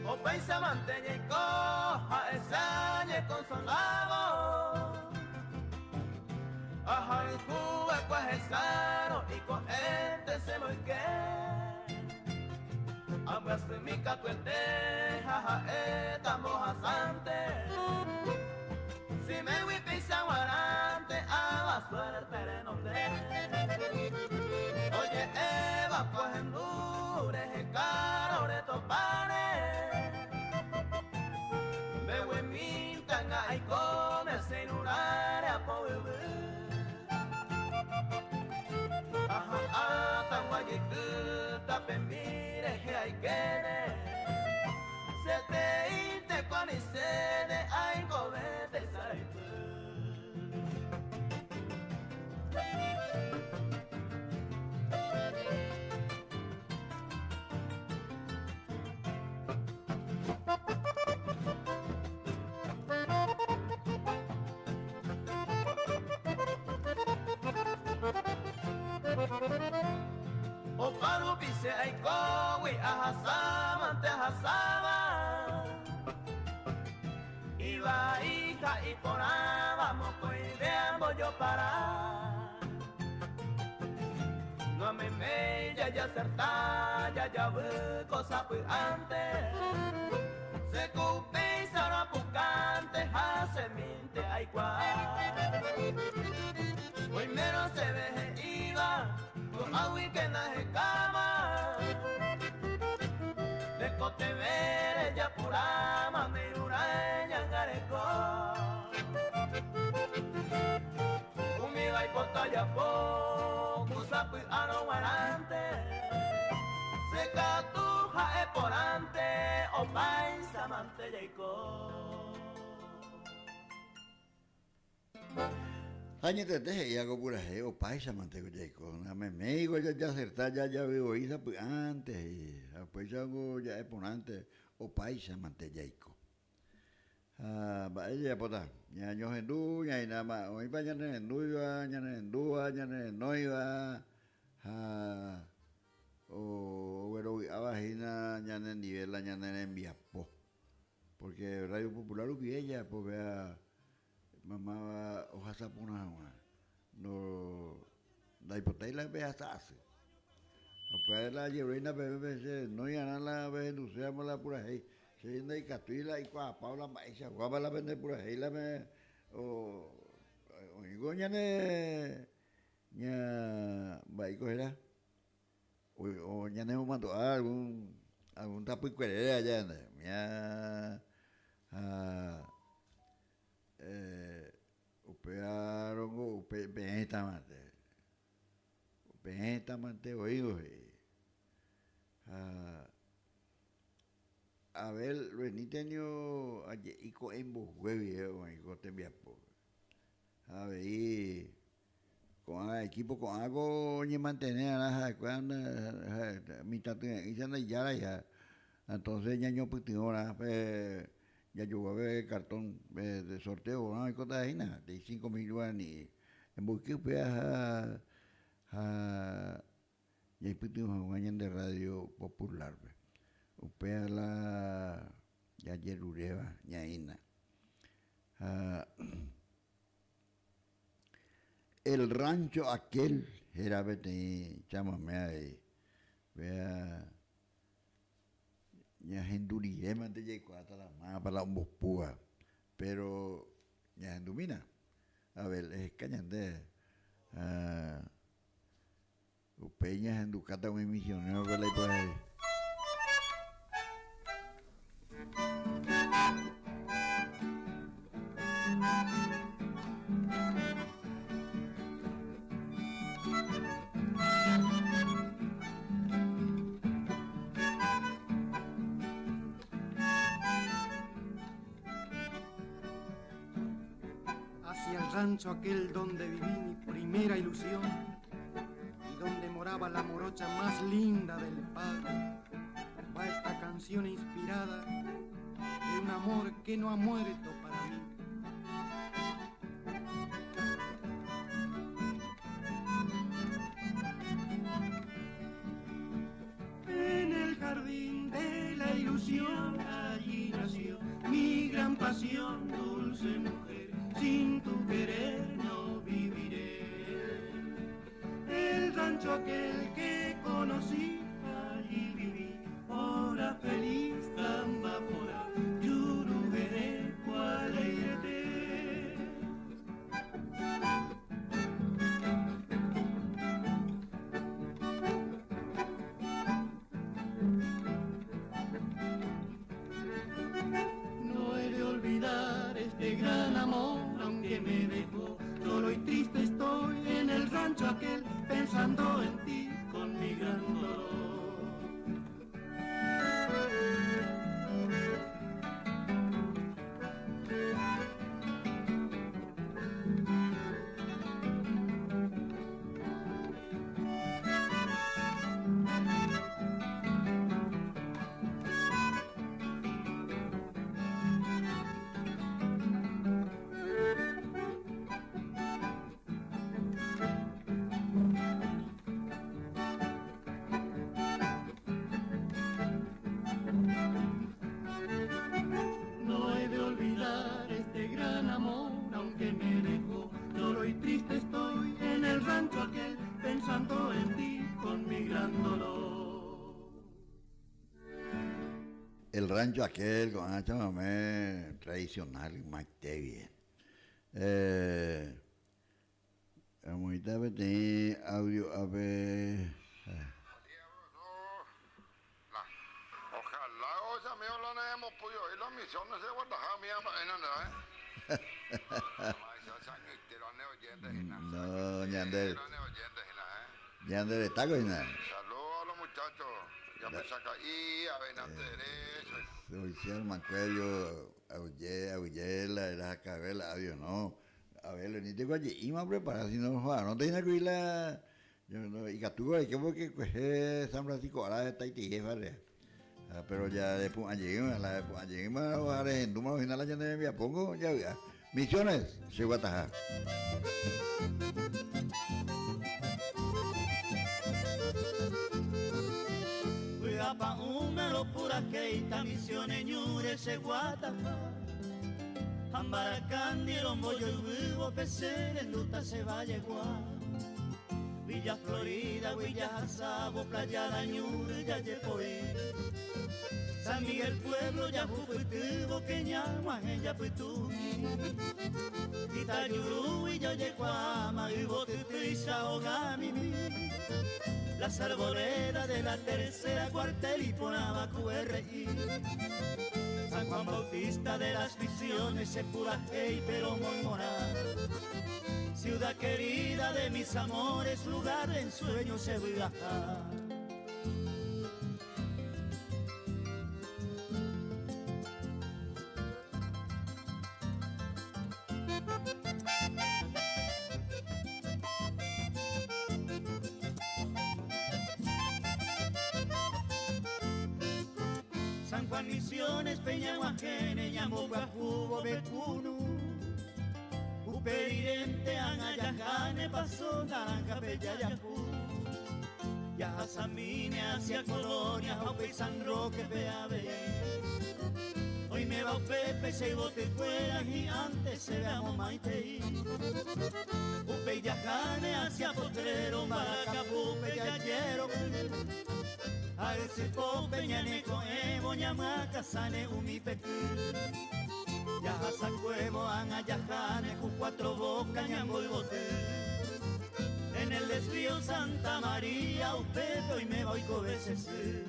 Opáichamante jaiko ha'echa ñekonsolávo Ahayhúva'ekue ahechárõ iko'ẽnte chemoyke Ambyasymi katuete ha ha'éta mbohasánte Simégui péicha guarãnte ava suerte renonde Oje'éva pohendu rehekárõ retopáre Mbeguemínte ág̃a aikóne che irũrãre apoyvy Aha'ãta guajeky tapemi rehe aikéne Cheteínte ko anichéne aikove tesaraipy.
Che aikógui ahasámante ahasáva Ivai ha iporãva mokõive ambojopara Noameméi jajaserta jajavy ko sapy'ánte Che ko upéicharõ apukánte ha chemínte aikuaa Oimérõ chéve he'íva ko'águikena hekáma Tekotevẽ rejapuráma ne irũrã eñangareko Umíva ipota japo ku sapy'árõ g̃uarãnte Che katu ha'e porãnte opáichamante jaiko.
Ha añetete he'i ko purahéi opáichamante ko jaiko, nameméiko jajaserta jajavy voi sapy'ánte he'i, ha upéichango ja'e porãnte opáichamante jaiko. Ha mba'e jajapóta? Ñañohendu ñaína oĩpa ñanerendúiva, ñanerendúva, ñanerenóiva ha oguerovy'áva hína ñanendive la ñane rembiapo. Porque Radio Popular rupive jajapo péva mamáva ohasa porã hag̃ua. No ndaipotái la pehasa asy. Ha upévare la ajeruréina peẽme pe che renóiarã la pehenduséramo la purahéi. Che ndaikatúi la aikuaapávo la mba'eichaguápa la pende purahéi la pe oĩko ñane ña mba'éiko héra Ñanemomandu'a algún algún tapykuerére aja ñande ña ha upéva rongo upe peẽta mante peẽta mante oĩvo he'i ha Abel Benítez nio aje'i ko'ẽ mboyve guive oĩ ko tembiapo ha avei Ko'ã equipo ko'ã ko oñemantene arã ha'ekuéra mitã tyre'ỹicha ndaijáraiha. Entonces ñañopytyvõrã pe jajoguave cartón de sorteo porã oikóta hína de 5000 guarani emboyke upéva ha ñaipytyvõ hag̃ua ñande radio popular-pe. Upéva la jajeruréva ñaína. Ha El rancho aquel héra peteĩ chamame avei. Péa ñahendu rirémante jaikuaáta la mávapa la ombopúva. Péro ñahendumína. A ver, eheka ñande ha upéi ñahendukáta umi misionérope la ipurahéi.
Hacia el rancho aquel donde viví mi primera ilusión y donde moraba la morocha más linda del pago, va esta canción inspirada de un amor que no ha muerto para mí. En el jardín de la ilusión allí nació mi gran pasión, dulce mujer, sin tu querer no viviré. El rancho aquel que conocí, allí viví, hora feliz, tambapora, yurubere, cualeirete. No he de olvidar este gran amor, aunque me dejó. Solo y triste estoy en el rancho aquel, pensando en ti con mi gran dolor.
que me dejó. Solo y triste estoy en el rancho aquel, pensando en ti con mi gran dolor.
El rancho aquel con chamamé tradicional ymaite bien. Eh, amoĩta peteĩ audio ápe.
Ojalá ohecha amigo la neemopúi oí las misiones se guataha umi mba'e nande eh.
No, ñande ñande retáko hína.
Saludos a los muchachos.
Oicha Mancuello, aguyje, aguyje la erahakave la audio no. A ver, Leníteko aje'íma oprepara, sino ho'arõnte hína kuri la ikatúko aike porque kuehe San Francisco ára hetaitei jefa-re. Pero ja repu'ã jeýma, la repu'ã jeýma ha rehendúmarõ hína la ñane rembiapóngo javy'a. Misiones, che guataha.
Vy'a pa'ũme ropurahéita Misiones ñúre che guataha. Ha mbarakandi rombojoyvývo pe che rendúta che vallegua. Villa Florida-gui jahasávo Playa la ñúre jajepoi. San Miguel pueblo jahupytývo ke ñag̃uahẽ japytumi. Ita jurúgui jojekuaáma yvotytýicha hogamimi. Las arboledas de la tercera cuartel iporãva QRI. San Juan Bautista de las Misiones che purahéi pero moimorã. Ciudad querida de mis amores lugar de ensueño che vy'aha. San Juan Misiones Peña Guajene ñambopyahúvo Bekunu Upe rirénte ág̃a jaháne Paso Naranja-pe jajahu Jahasamíne hacia Colonia ha upéi San Roque-pe avei Oiméva upépe che yvotykuéra hi'ãnte chéve amomaitei Upéi jaháne hacia Potrero Mbarakapu-pe jajeroky Ha ysypópe ñaneko'ẽvo ñamyakãsãne umi peky Jahasakuévo ág̃a jaháne ku Cuatro Boca ñamboyvoty En el desvío Santa María upépe oiméva oikove che sy.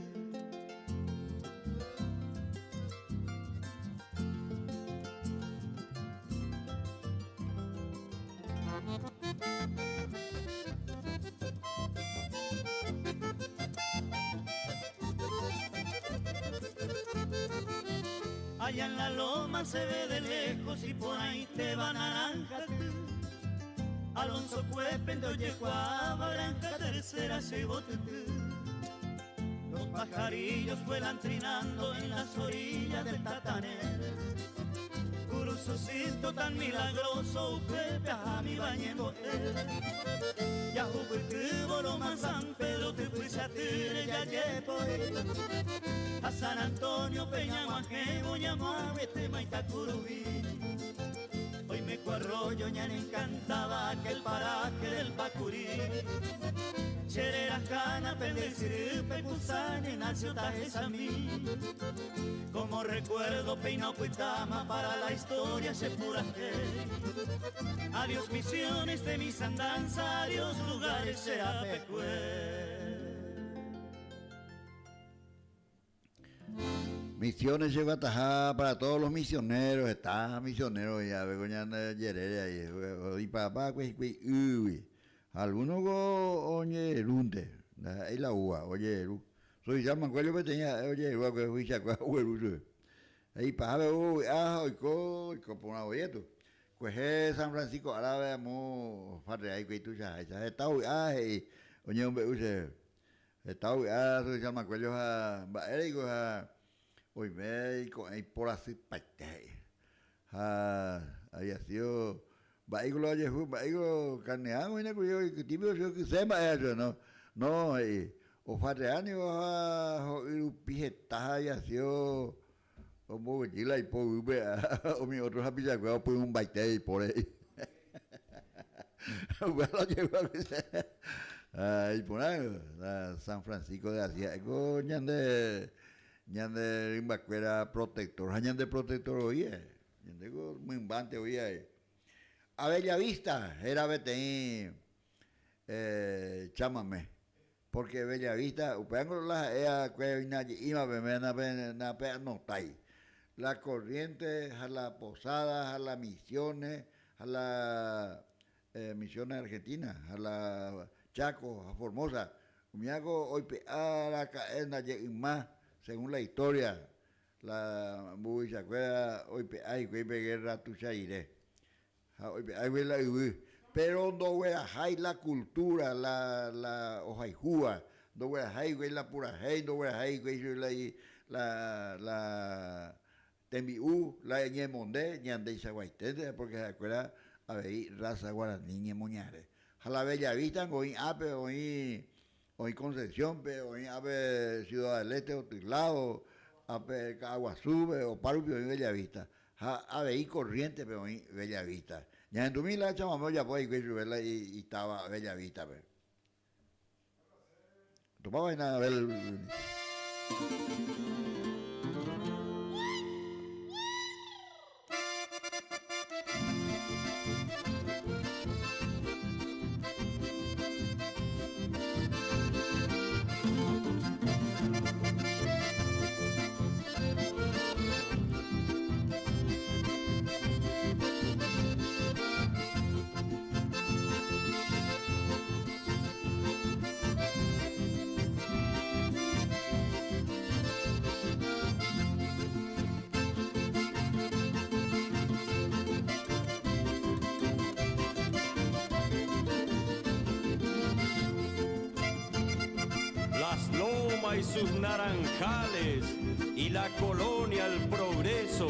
Allá en la loma se ve de lejos y por ahí te va naranja ty. Alonso Cuepe ojekuaáva Granja Tercera che yvotyty. Los pajarillos vuelan trinando en las orillas del Tatanel. Kurusucito tan milagroso upépe ahámiva ñembo'e. Jahupytývo Loma San Pedro typychatýre jajepoi. Ha San Antonio pe ñag̃uahẽvo ñamoaguetéma Itakuruvi. Oime ku arroyo ñanencantáva aquel paraje del Pacurí. Che rerahána pende ysyrýpe ku San Ignacio tahechami. Como recuerdo péina opytáma para la historia che purahéi. Adiós misiones de mis andanzas, adiós lugares che rapekue.
Misiones che guataha para todos los misioneros, heta misionero oĩ ave ko ñande jerére ahí, oipapa hikuái ýgui. Alguno ko oñerúnte, ndaha'éi la úva, ojeru. Soicha Mancuello peteĩ ha'e ojeru va'ekue huvichakue ogueru chupe. Ha ipahápe ovy'a ha oiko, oiko porã voi katu. Kuehe San Francisco árape amo farre'a hikuái tuichaháicha. Heta ovy'a he'i oñemombe'u chéve. Heta ovy'a Soicha Mancuello ha mba'éreiko ha oime iko'ẽ iporasypaite he'i. Ha había sido mba'éiko la ojehu, mba'éiko karneágui oĩne kuri oikytĩpe oche okyse mba'e ha chupe, no, no he'i, ofarrea niko ha ho'y rupi heta ha había sido omboguejy la ipo guýpe umi otro hapichakuéra opyrũmbaite ipóre he'i. Upéva la ojehúva che. Ha iporã la San Francisco de Asís ha'éko ñande ñande rymbakuéra protector ha ñande protector voi ñandéko mymbánte voi ha'e. A Bellavista héra peteĩ chamame porque Bellavista upévango la ha'e akue oĩna je'íma peme napeanotái la Corrientes ha la Posada ha la Misiones ha la Misiones Argentinas ha la Chaco ha Formosa umíako oipe'a raka'e ndaje yma según la historia la mburuvichakuéra oipe'a hikuái pe guerra tuicha rire Ha oipe'águi la yvy. Péro ndoguerahái la cultura, la, la ohayhúva, ndoguerahái hikuái la purahéi, ndoguerahái hikuái la, la, la tembi'u, la ñemonde ñandeichaguaiténte, porque ha'ekuéra avei raza guarani ñemoñare. Ha la Bellavista niko oĩ ápe, oĩ, oĩ Concepción-pe, oĩ ápe Ciudad del Este otyládo, ápe Ka'aguasúpe, opárupi oĩ Bellavista. Ha avei Corrientes-pe oĩ Bella Vista. Ñahendumi la chamame ojapo hikuái chupe la itáva Bella Vista-pe. Tupã vaina Abel.
Las Lomas y sus naranjales y la colonia El Progreso.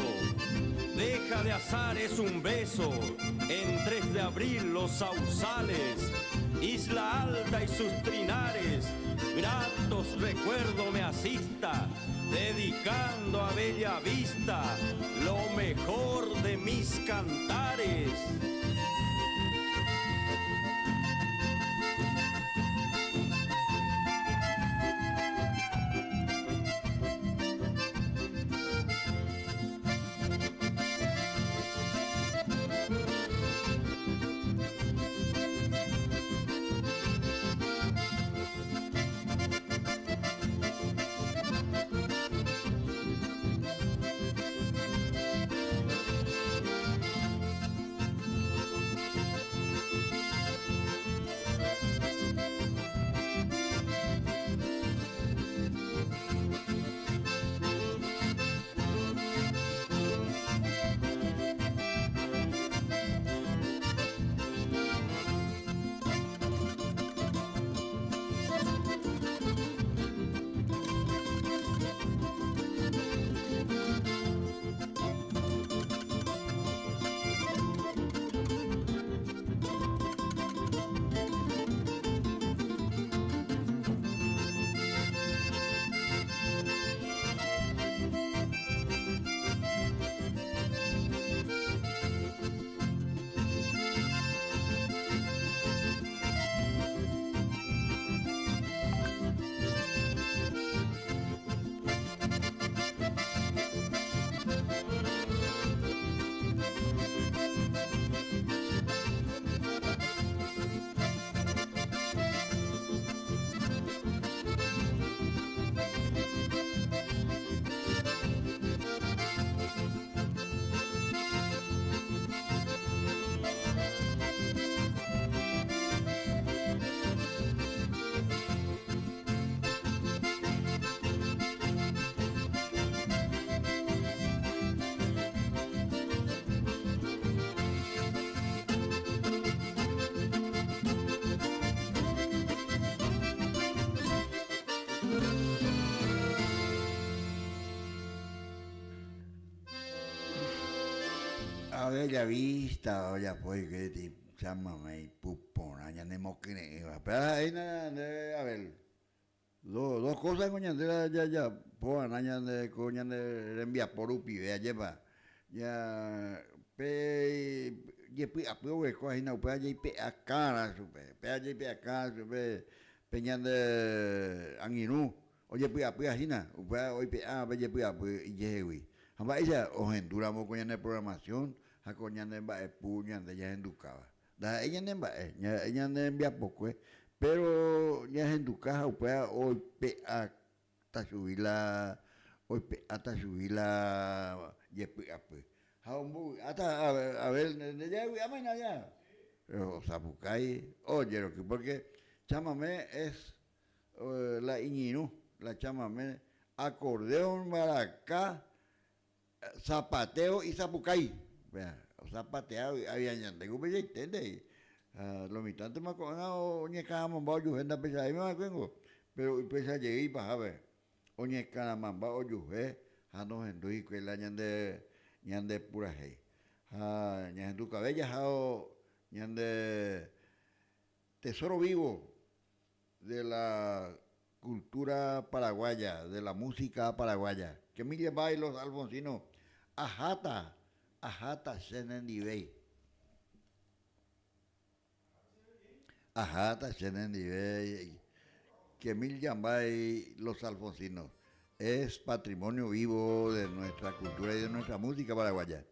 Deja de azares un beso en 3 de abril los sauzales, Isla Alta y sus trinares, gratos recuerdo me asista, dedicando a Bella Vista lo mejor de mis cantares.
A Bella Vista ojapo hikuái peteĩ chamame ipu porã ñanemokyre'ỹva. Péva ha'éina ñande Abel. Dos kósa ko ñande la jajapo va'erã ñande ko ñane rembiapo rupive ajépa. Ja pe jepy'apy oguereko hína upéva jaipe'akãrã chupe, upéva jaipe'akãrã chupe pe ñande angirũ ojepy'apýva hína, upéva oipe'áva pe jepy'apy ijehegui. Ha mba'éicha ohendúramo ko ñane programación ha ko ñane mba'epu ñande jahendukáva. Ndaha'éi ñane mba'e, ndaha'éi ñane rembiapokue, péro ñahenduka ha upéva oipe'áta chugui la oipe'áta chugui la jepy'apy. Ha ombovy'áta, a ver, nde javy'áma hína aja? Osapukái, ojeroky, pórke chamame es la iñirũ, la chamame acordeón, mbaraka, Zapateo isapukái. Upéva, ozapatea vy'a ñande ku peichaiténte he'i. Ha lo mitãntema ko'ág̃a oñekãramamba ojuhe ndapecha'éima va'ekuéngo, péro upéicha jey ipahápe oñekãramamba ojuhe ha nohendúi hikuái la ñande ñande purahéi. Ha ñahendukave jaháo ñande tesoro vivo de la cultura paraguaya, de la música paraguaya. Que mi lleva los alfonsinos, aháta, aháta che nendivéi. Aháta che nendivéi. Que mil llambai los alfonsinos. Es patrimonio vivo de nuestra cultura y de nuestra música paraguaya.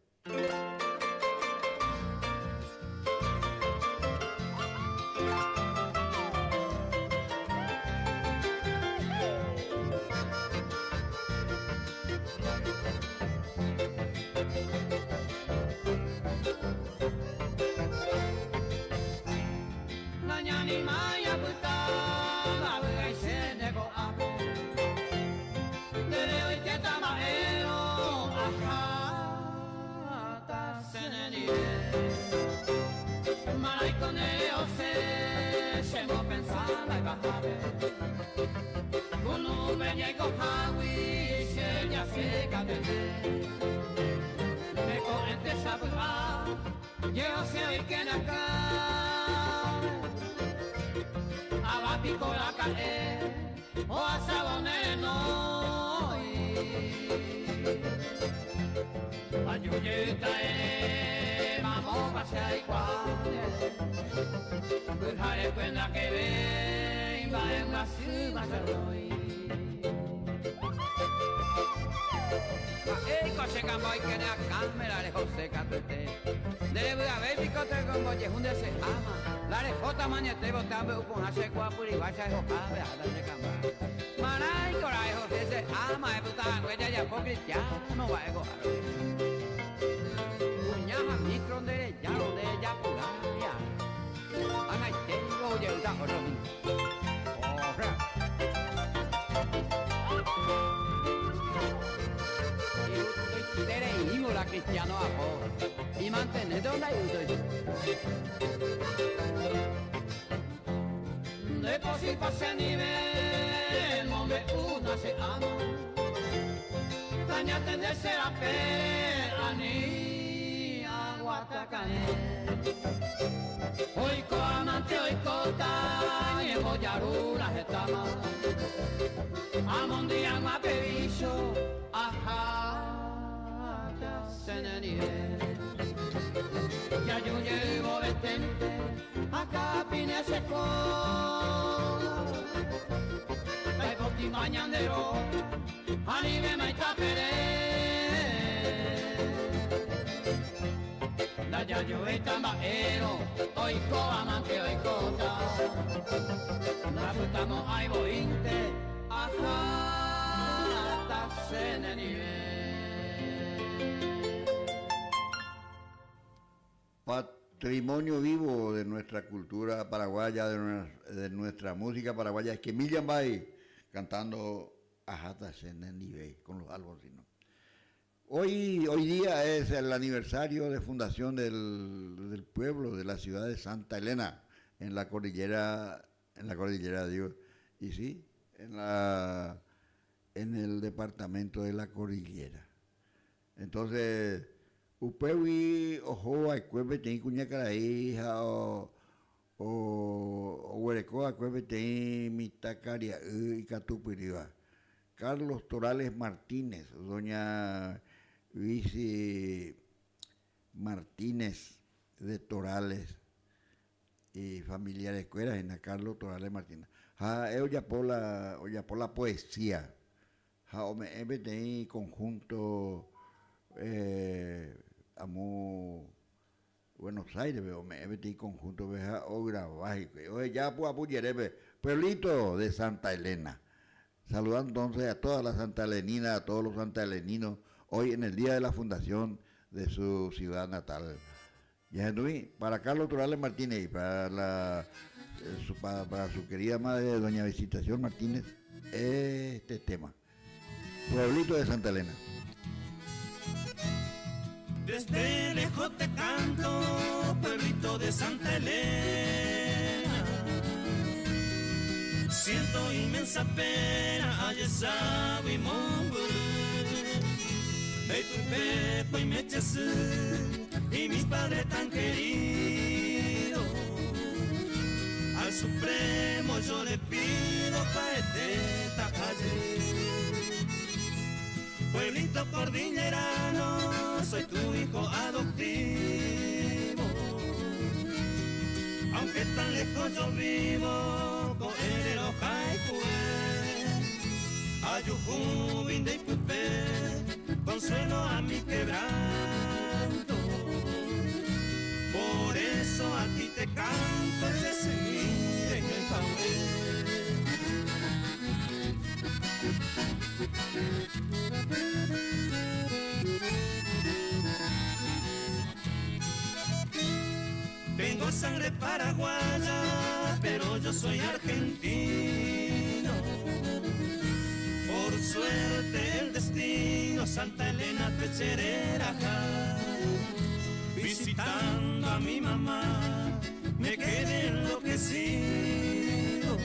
Patrimonio vivo de nuestra cultura paraguaya, de nuestra música paraguaya, es que Millambay cantando Aháta che nendive con los alfonsinos. Hoy, hoy día es el aniversario de fundación del, del pueblo de la ciudad de Santa Elena, en la cordillera, en la cordillera de Dios. Y sí, en la en el departamento de la cordillera. Entonces, upégui oho va'ekue peteĩ kuñakarai ha oguereko va'ekue peteĩ mitãkaria'y ikatupyrýva, Carlos Torales Martínez, doña. Visi Martínez de Torales ifamiliarekuéra hína, Carlos Torales Martínez. Ha ha'e ojapo la ojapo la poesía ha ome'ẽ peteĩ conjunto amo Buenos Aires-pe ome'ẽ peteĩ conjunto-pe ha ograva hikuái. Oheja apu'apu jerépe Pueblito de Santa Elena. Saludando entonces a todas las santaeleninas, a todos los santaeleninos, hoy en el día de la fundación de su ciudad natal. Ñahendumi, para Carlos Torales Martínez y para la, su, para, para su querida madre, doña Visitación Martínez, este tema. Pueblito de Santa Elena.
Desde lejos te canto, pueblito de Santa Elena. Siento inmensa pena, y De tu pepo y y mis padres tan queridos. Al Supremo yo le pido pa' esta calle. Pueblito cordillerano, soy tu hijo adoptivo. Aunque tan lejos yo vivo, con el Ayujubin de Ipupé, consuelo a mi quebranto. Por eso a ti te canto y te seguiré en el papel. Tengo sangre paraguaya, pero yo soy argentino. Por suerte el destino, Santa Elena Techerera, visitando a mi mamá, me quedé enloquecido.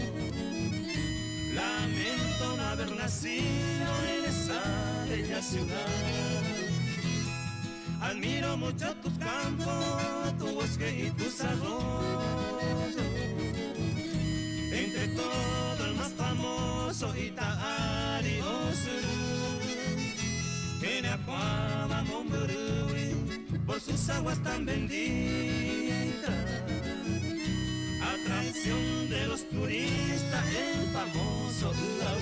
Lamento no haber nacido en esa bella ciudad. Admiro mucho tus campos, tu bosque y tus arroyos. Entre todo el más famoso Itaari Osuru, por sus aguas tan benditas. Atracción de los turistas, el famoso Uaú.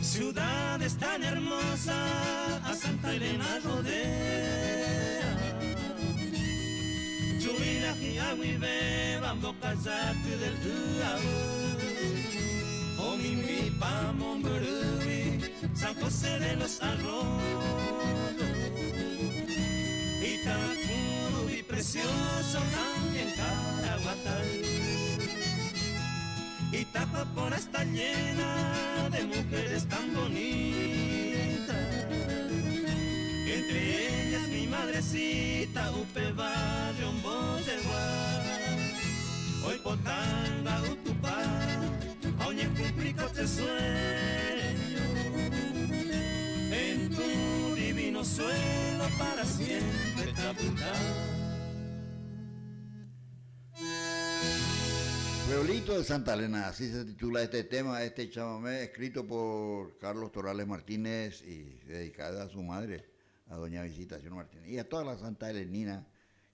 Ciudades tan hermosa, a Santa Elena rodea. Chuina y agua bamboca del Uau. Omimi Pamombrui, San José de los Arroyos. Itacuru y precioso también Caraguatay. Itapapora está llena de mujeres tan bonitas. Entre ellas mi madrecita, Upe Barrio, Hoy potanga Utupá, oye cumplí este sueño. En tu divino suelo para siempre capitán.
Pueblito de Santa Elena, así se titula este tema, este chamamé, escrito por Carlos Torales Martínez y dedicado a su madre, a doña Visitación Martínez, y a todas las Santa Eleninas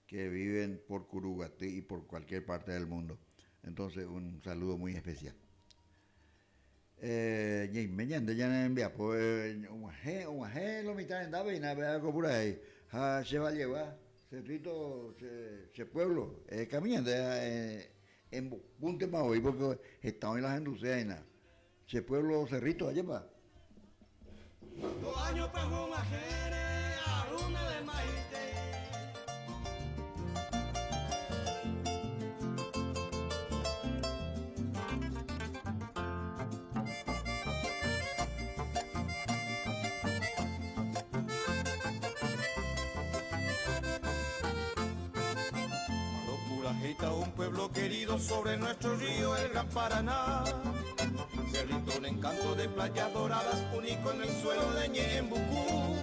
que viven por Curuguaty y por cualquier parte del mundo. Entonces, un saludo muy especial. Lo mitad en y nada, por ahí. Ja, se va a llevar, Cerrito, se pueblo, caminando, en Punte hoy porque está en las industrias Se pueblo Cerrito, allá va.
Dos años aruna de maite.
Habita un pueblo querido sobre nuestro río, el Gran Paraná. Cerrito, un encanto de playas doradas, único en el suelo de Ñeembucú.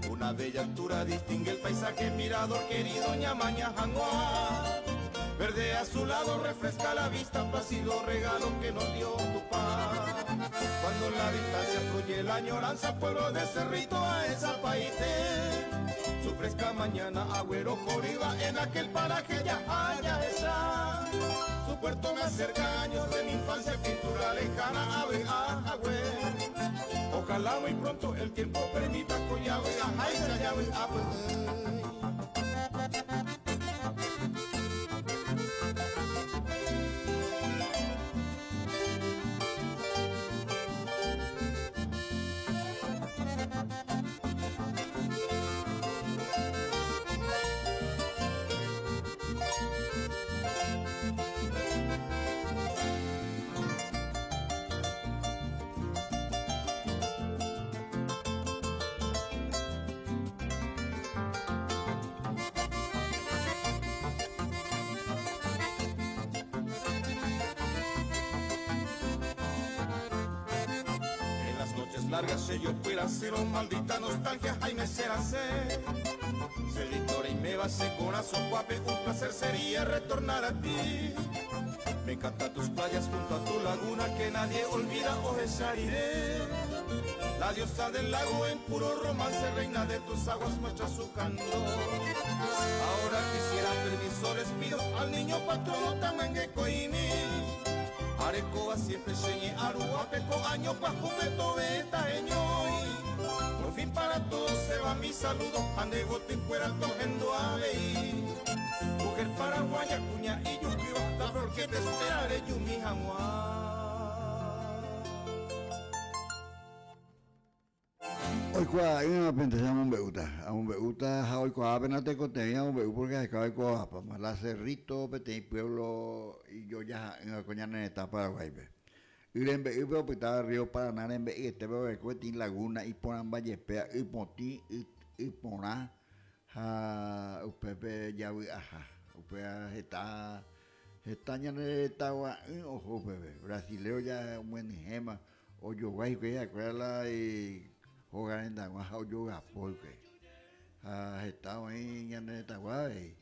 Una bella altura distingue el paisaje, mirador querido, Ñamaña Janguá. Verde a su lado refresca la vista, plácido regalo que nos dio tu paz. Cuando en la distancia fluye la añoranza, pueblo de Cerrito a esa paite. Su fresca mañana, agüero coriba, en aquel paraje ya haya esa. Su puerto me acerca años de mi infancia, pintura lejana, ave, agüe. Ojalá muy pronto el tiempo permita coyabe, ajá, y sayabe, abue. En las noches largas si yo pudiera ser un maldita nostalgia, Jaime será ser. Cerrito y me va corazón guape, un placer sería retornar a ti. Me encantan tus playas junto a tu laguna que nadie olvida, oh iré. La diosa del lago en puro romance, reina de tus aguas, muestra su candor. Ahora quisiera permiso, les pido al niño patrono Tamengue Coimi. Arecoa siempre señe Aruba, peco año pa jupeto beta eñoi. Por fin para todos se va mi saludo, andego te fuera tojendo avei. Mujer paraguaya, cuña y yuquiba, la flor que te esperaré, yumi jaguar.
Hoy cua, hay una pente se llama un beuta, a un beuta, hoy cua apenas te contenía un beu porque se acaba de coja, pa más la Cerrito, peteño pueblo y yo ya en la coña en esta Paraguay, pe. Y en be, pero estaba río Paraná, en be, y este bebé cuetín laguna y ponan vallespea y potí y poná, ja, upepe ya vi, ajá, upe está, está ya en estaba, ojo, bebé, brasilero ya un buen gema, o yo guay que ya la y jugar en Daguaja o yo porque ja estaba ahí en Taguá y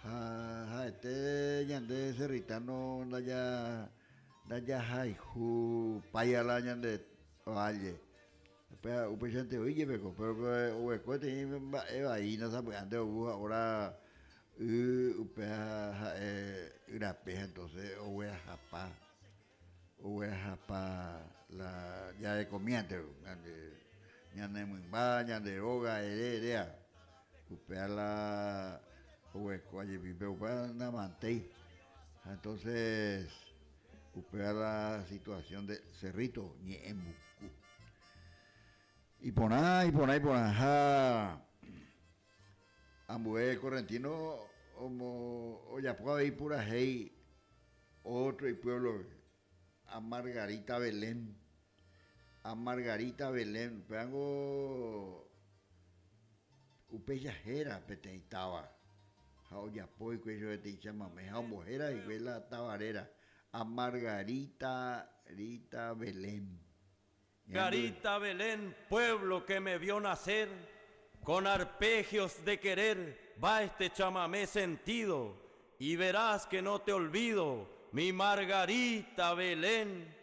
ja ja este ñande cerritano ya ya jaijú paya la ñande valle pero un presidente oye pero pero o escuete eva ahí no sabe antes ahora upea grape entonces o voy a japá o voy a japá la ya de comiente ñande mymba, ñande róga, ere, erea. Upéa la oguereko ajepi, pe upéva namantéi. Entonces, upéva la situación de Cerrito, Ñe'ẽmbuku. Iporã, iporã, iporã. Ha ambue correntino omo, ojapo avei purahéi otro ipueblo-pe, a Margarita Belén. A Margarita Belén, upévango upéicha héra peteĩ táva ha ojapo hikuái chupe peteĩ chamame ha ombohéra hikuái la táva réra, A Margarita Rita Belén. Ñandu.
Margarita Belén, pueblo que me vio nacer, con arpegios de querer va este chamamé sentido, y verás que no te olvido, mi Margarita Belén.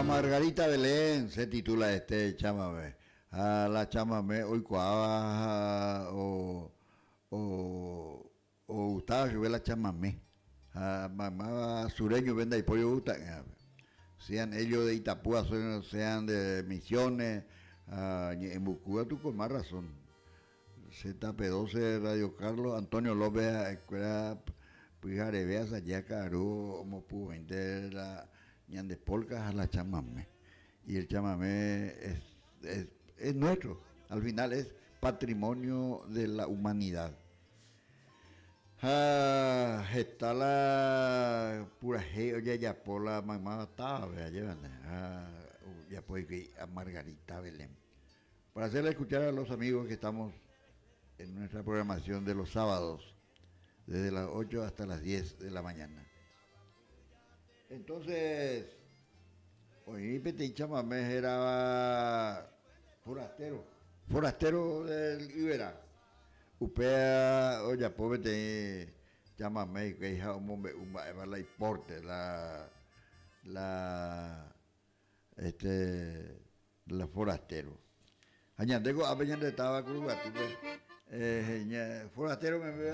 A Margarita Belén se titula este chamame. Ha la chamame oikuaáva ha o o ogustáva chupe la chamame. Ha maymáva sureño-pe ndaipóri ogusta'ỹvape. Sean ellos de Itapúa, sean de Misiones, ha ñe'ẽmbuku katu con más razón. ZP12 Radio Carlos Antonio López ha'ekuéra pyhareve asaje aka'aru omopu'õinte la ñande polka ha la chamame. Y el chamame es, es, es nuestro, al final es patrimonio de la humanidad. Ha heta la purahéi ojejapo la maymáva távape ajévante ha ojapo hikuái a Margarita Belén. Para hacerle escuchar a los amigos que estamos en nuestra programación de los sábados, desde las 8 hasta las 10 de la mañana. Entonces, oĩ peteĩ chamame hérava Forastero, Forastero del Yvera. Upéva ojapo peteĩ chamame hikuái ha omombe'u mba'épa la iporte, la, la, este, la forastero. Ha ñande ko'ápe ñande táva Kuruguatúpe, eh, forastero meme,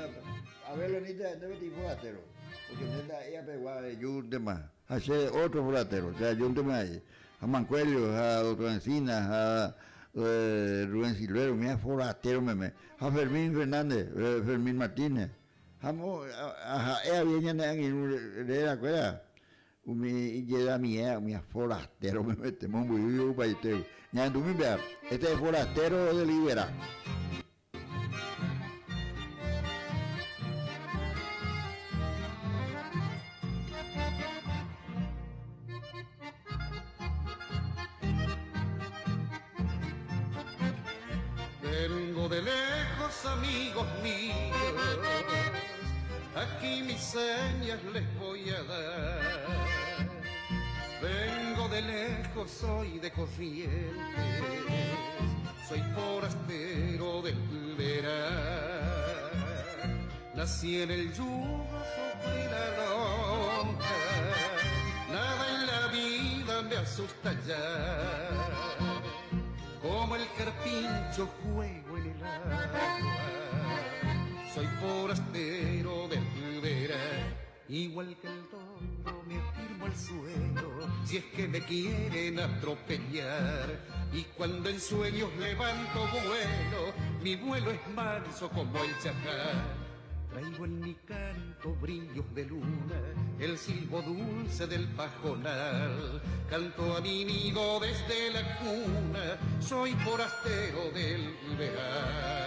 a ver, Lenita, nde peteĩ forastero, porque nde nda'éi apegua ejúntema, ha che otro forastero, che ajúntema aĩ, ha Mancuello, ha doctor Encina, ha Rubén Silvero, umíva forastero meme, ha Fermín Fernández, Fermín Martínez, ha ha'e avei ñane angirũ rérakuéra, Umi ijedamiéva, umi forastero memete mombyry oupaitégui. Ñahendumi péva, este es forastero del Iberá.
Vengo de lejos, amigos míos, aquí mis señas les voy a dar. Vengo de lejos, soy de Corrientes, soy forastero del Iberá. Nací en el yugo, sufrí la lonja, nada en la vida me asusta ya. Como el carpincho juego en el agua, soy forastero del Iberá. Igual que el toro me afirmo al suelo, si es que me quieren atropellar. Y cuando en sueños levanto vuelo, mi vuelo es manso como el chajá. Traigo en mi canto brillos de luna, el silbo dulce del pajonal. Canto a mi nido desde la cuna, soy forastero del Iberá.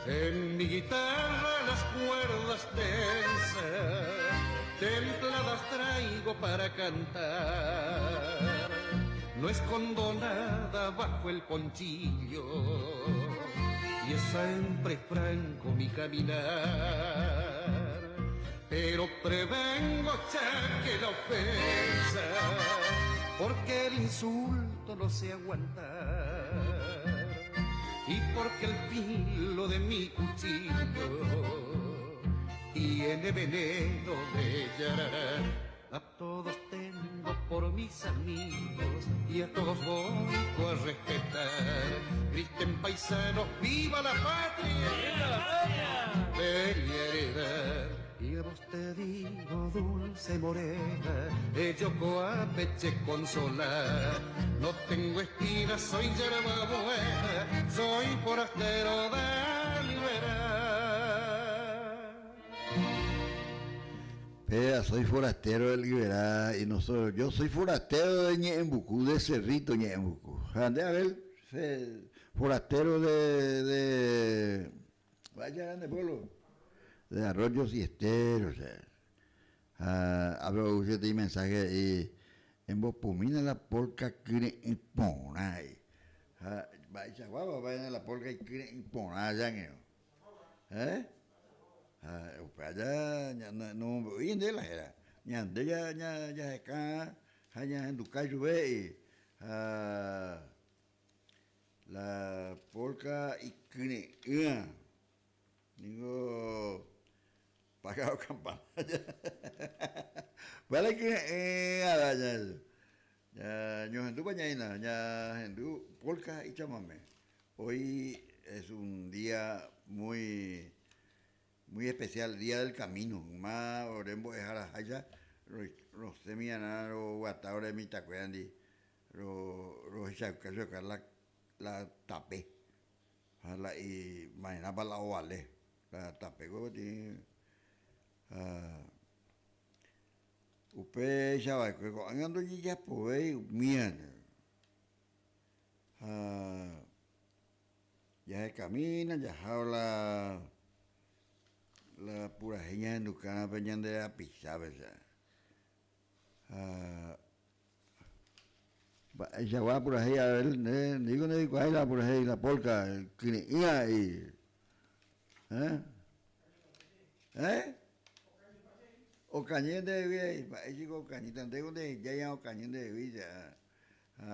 En mi guitarra las cuerdas tensas, templadas traigo para cantar. No escondo nada bajo el ponchillo y es siempre franco mi caminar. Pero prevengo ya que la ofensa, porque el insulto no sé aguantar y porque el filo de mi cuchillo tiene veneno de yarará. A todos tengo por mis amigos y a todos voy a respetar. Griten paisanos, ¡viva la patria!
¡Viva la patria!
De mi heredad. Y a vos te digo, dulce morena, ello coapeche consolar. No tengo espinas, soy yerba buena, soy forastero del Iberá.
Péa, soy forastero del Iberá y no soy, yo soy forastero de Ñe'ẽmbuku, de Cerrito Ñe'ẽmbuku. Ha nde, Abel, forastero de, de, vaya grande pueblo, de Arroyos y Esteros. Ha Abel ou peteĩ mensaje he'i, Embopumína la polka kyre'ỹ porã, he'i. Ha mba'eichaguápa va'erã la polka ikyre'ỹ porã aja ngérõ. Eh? Ha upe aja nomombe'úi ñande la héra. Ñande jaheka ha ñahenduka ichupe he'i. Ha La polka ikyre'ỹva ningo pájaro campana. Upéva la ikyre'ỹva ñahendúpa ñaína, ñahendu polka ichamame. Hoy es un día muy muy especial, día del camino. Yma ore mbo'eharaháicha rosẽmi'arã roguata ore mitãkuérandi rohechauka chupekuéra la la tape ha la imaerãpa la ovale la tape ko peteĩ ha upéicha va'ekue ko'ág̃a ndojejapovéi umíva ha jahekamína jahávo la la purahéi ñahendukárã pe ñande rapichápe che ha Mba'eichagua purahéi Abel nde ndéiko ndereikuaái la purahéi la polka kyre'ỹva he'i. Héẽ? Héẽ? Okañy ndehegui he'i, mba'éichiko okañýta ndéko ndehejáiva okañy ndehegui che ha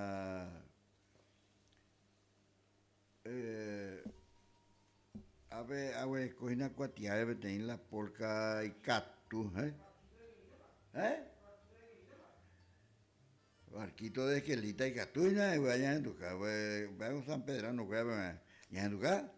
ápe aguereko hína kuatiáre peteĩ la polka ikatu, héẽ? Héẽ? Barquito de Esquelita ikatu hína upéva ñahenduka, upéva San Pedrano kuérape ñahenduka.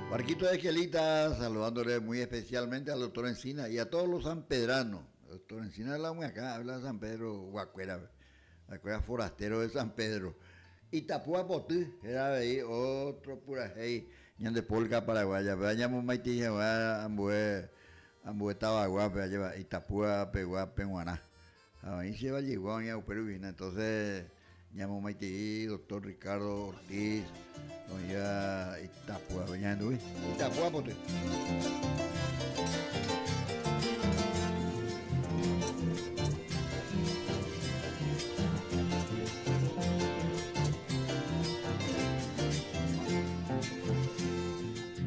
Barquito de Esquelita, saludándole muy especialmente al doctor Encina y a todos los sanpedranos. Doctor Encina habla muy acá, habla de San Pedro, Guacuera, Guacuera forastero de San Pedro. Itapúa Poty, era ahí otro purahéi, ñande polka paraguaya, pe añamomaitei hag̃ua ambue ambue tavaguápe ajépa Itapúa pegua peg̃uarã. Ha oĩ che vallegua oĩva upérupi hína, entonces ñamomaitei doctor Ricardo Ortiz oĩva Itapúape ñahendúi. Itapúa Poty.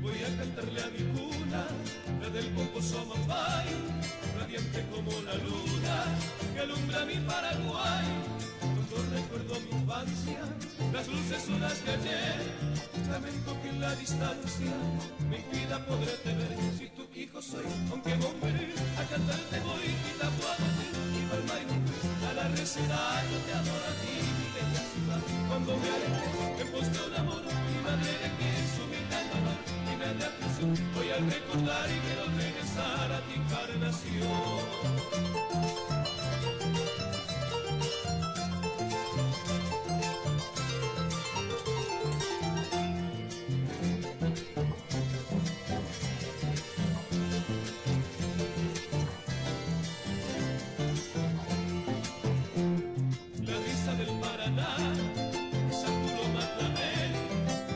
Voy a cantarle a mi cuna, la del pomposo Amambay, radiante como la luna que alumbra mi Paraguay. Cuando recuerdo mi infancia, las luces son las de ayer. Lamento que en la distancia me impida poderte ver. Si tu hijo soy, aunque volveré a cantarte voy, Itapúa y palma y a la receta yo te adoro a ti, mi bella ciudad. Cuando me alejé en pos de un amor, mi madre dejé su. encarnación. Voy a recordar y quiero regresar a ti encarnación. La risa del Paraná, Santulo Matlamel,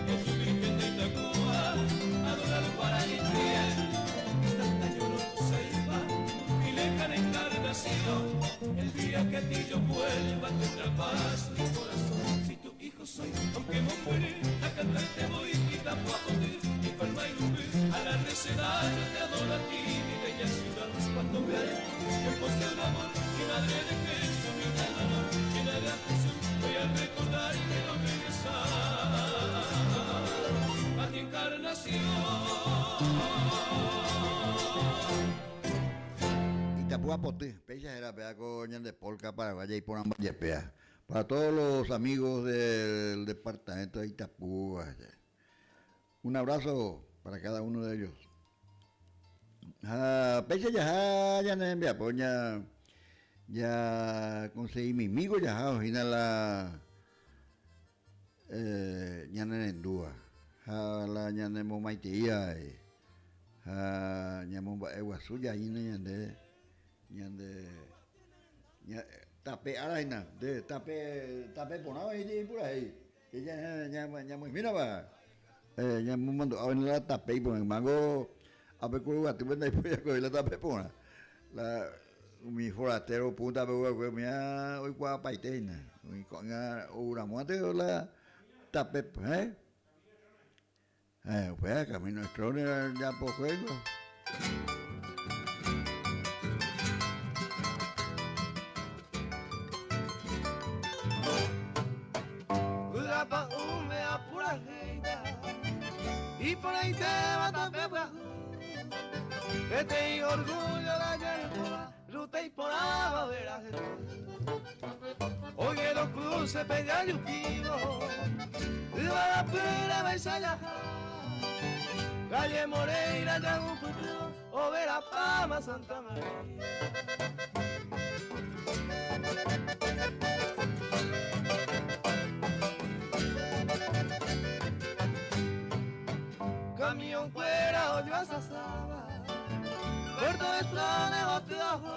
que tu virgen de Itacuá, adora al guaraní fiel. Tanta lloró tu ceiba, mi lejana encarnación. El día que a ti yo vuelva, tendrá paz mi corazón. Si tu hijo soy, aunque me muere, a cantarte voy y Itapuapote, y palma y lumbre, a la receda yo te adoro a ti, mi bella ciudad. Cuando me haré tiempos de un amor, mi madre de Jesús, mi dolor, llena de aflicción, voy a recordar y quiero regresar a ti encarnación.
Itapúa Poty, péicha héra péa ko ñande polka paraguaya iporãmbajepéa. Para todos los amigos del departamento de Itapúa. Un abrazo para cada uno de ellos. Ha péicha jaha ñane rembiapo ña ja conseguimimíko jaha hína la ñane rendúva ha la ñane momaiteíva ha ñamomba'e guasu jahína ñande ñande tape ára hína tape tape porã oĩ je'i purahéi. Ñamoĩmírava ñamomandu'a la tape iporã ymáko ápe Kuruguatýpe ndaipóri va'ekue la tape porã. La umi forastero púntape va'ekue umíva oikuaapaite hína. Umi ko'ág̃a ou ramónte la tape eh. Upéva Camino Stroner japokuéngo.
Vy'apa'ũme apurahéita iporãitéva tape pyahu Peteĩ orgullo la jarekóva ruta iporãva vera hese Oye los cruces pe jajupívo Yvága pýre vaicha jaha Calle Moreira jahupytývo Overapáma Santa María. Camión kuéra ojoasasáva Puerto de Strones oty'aho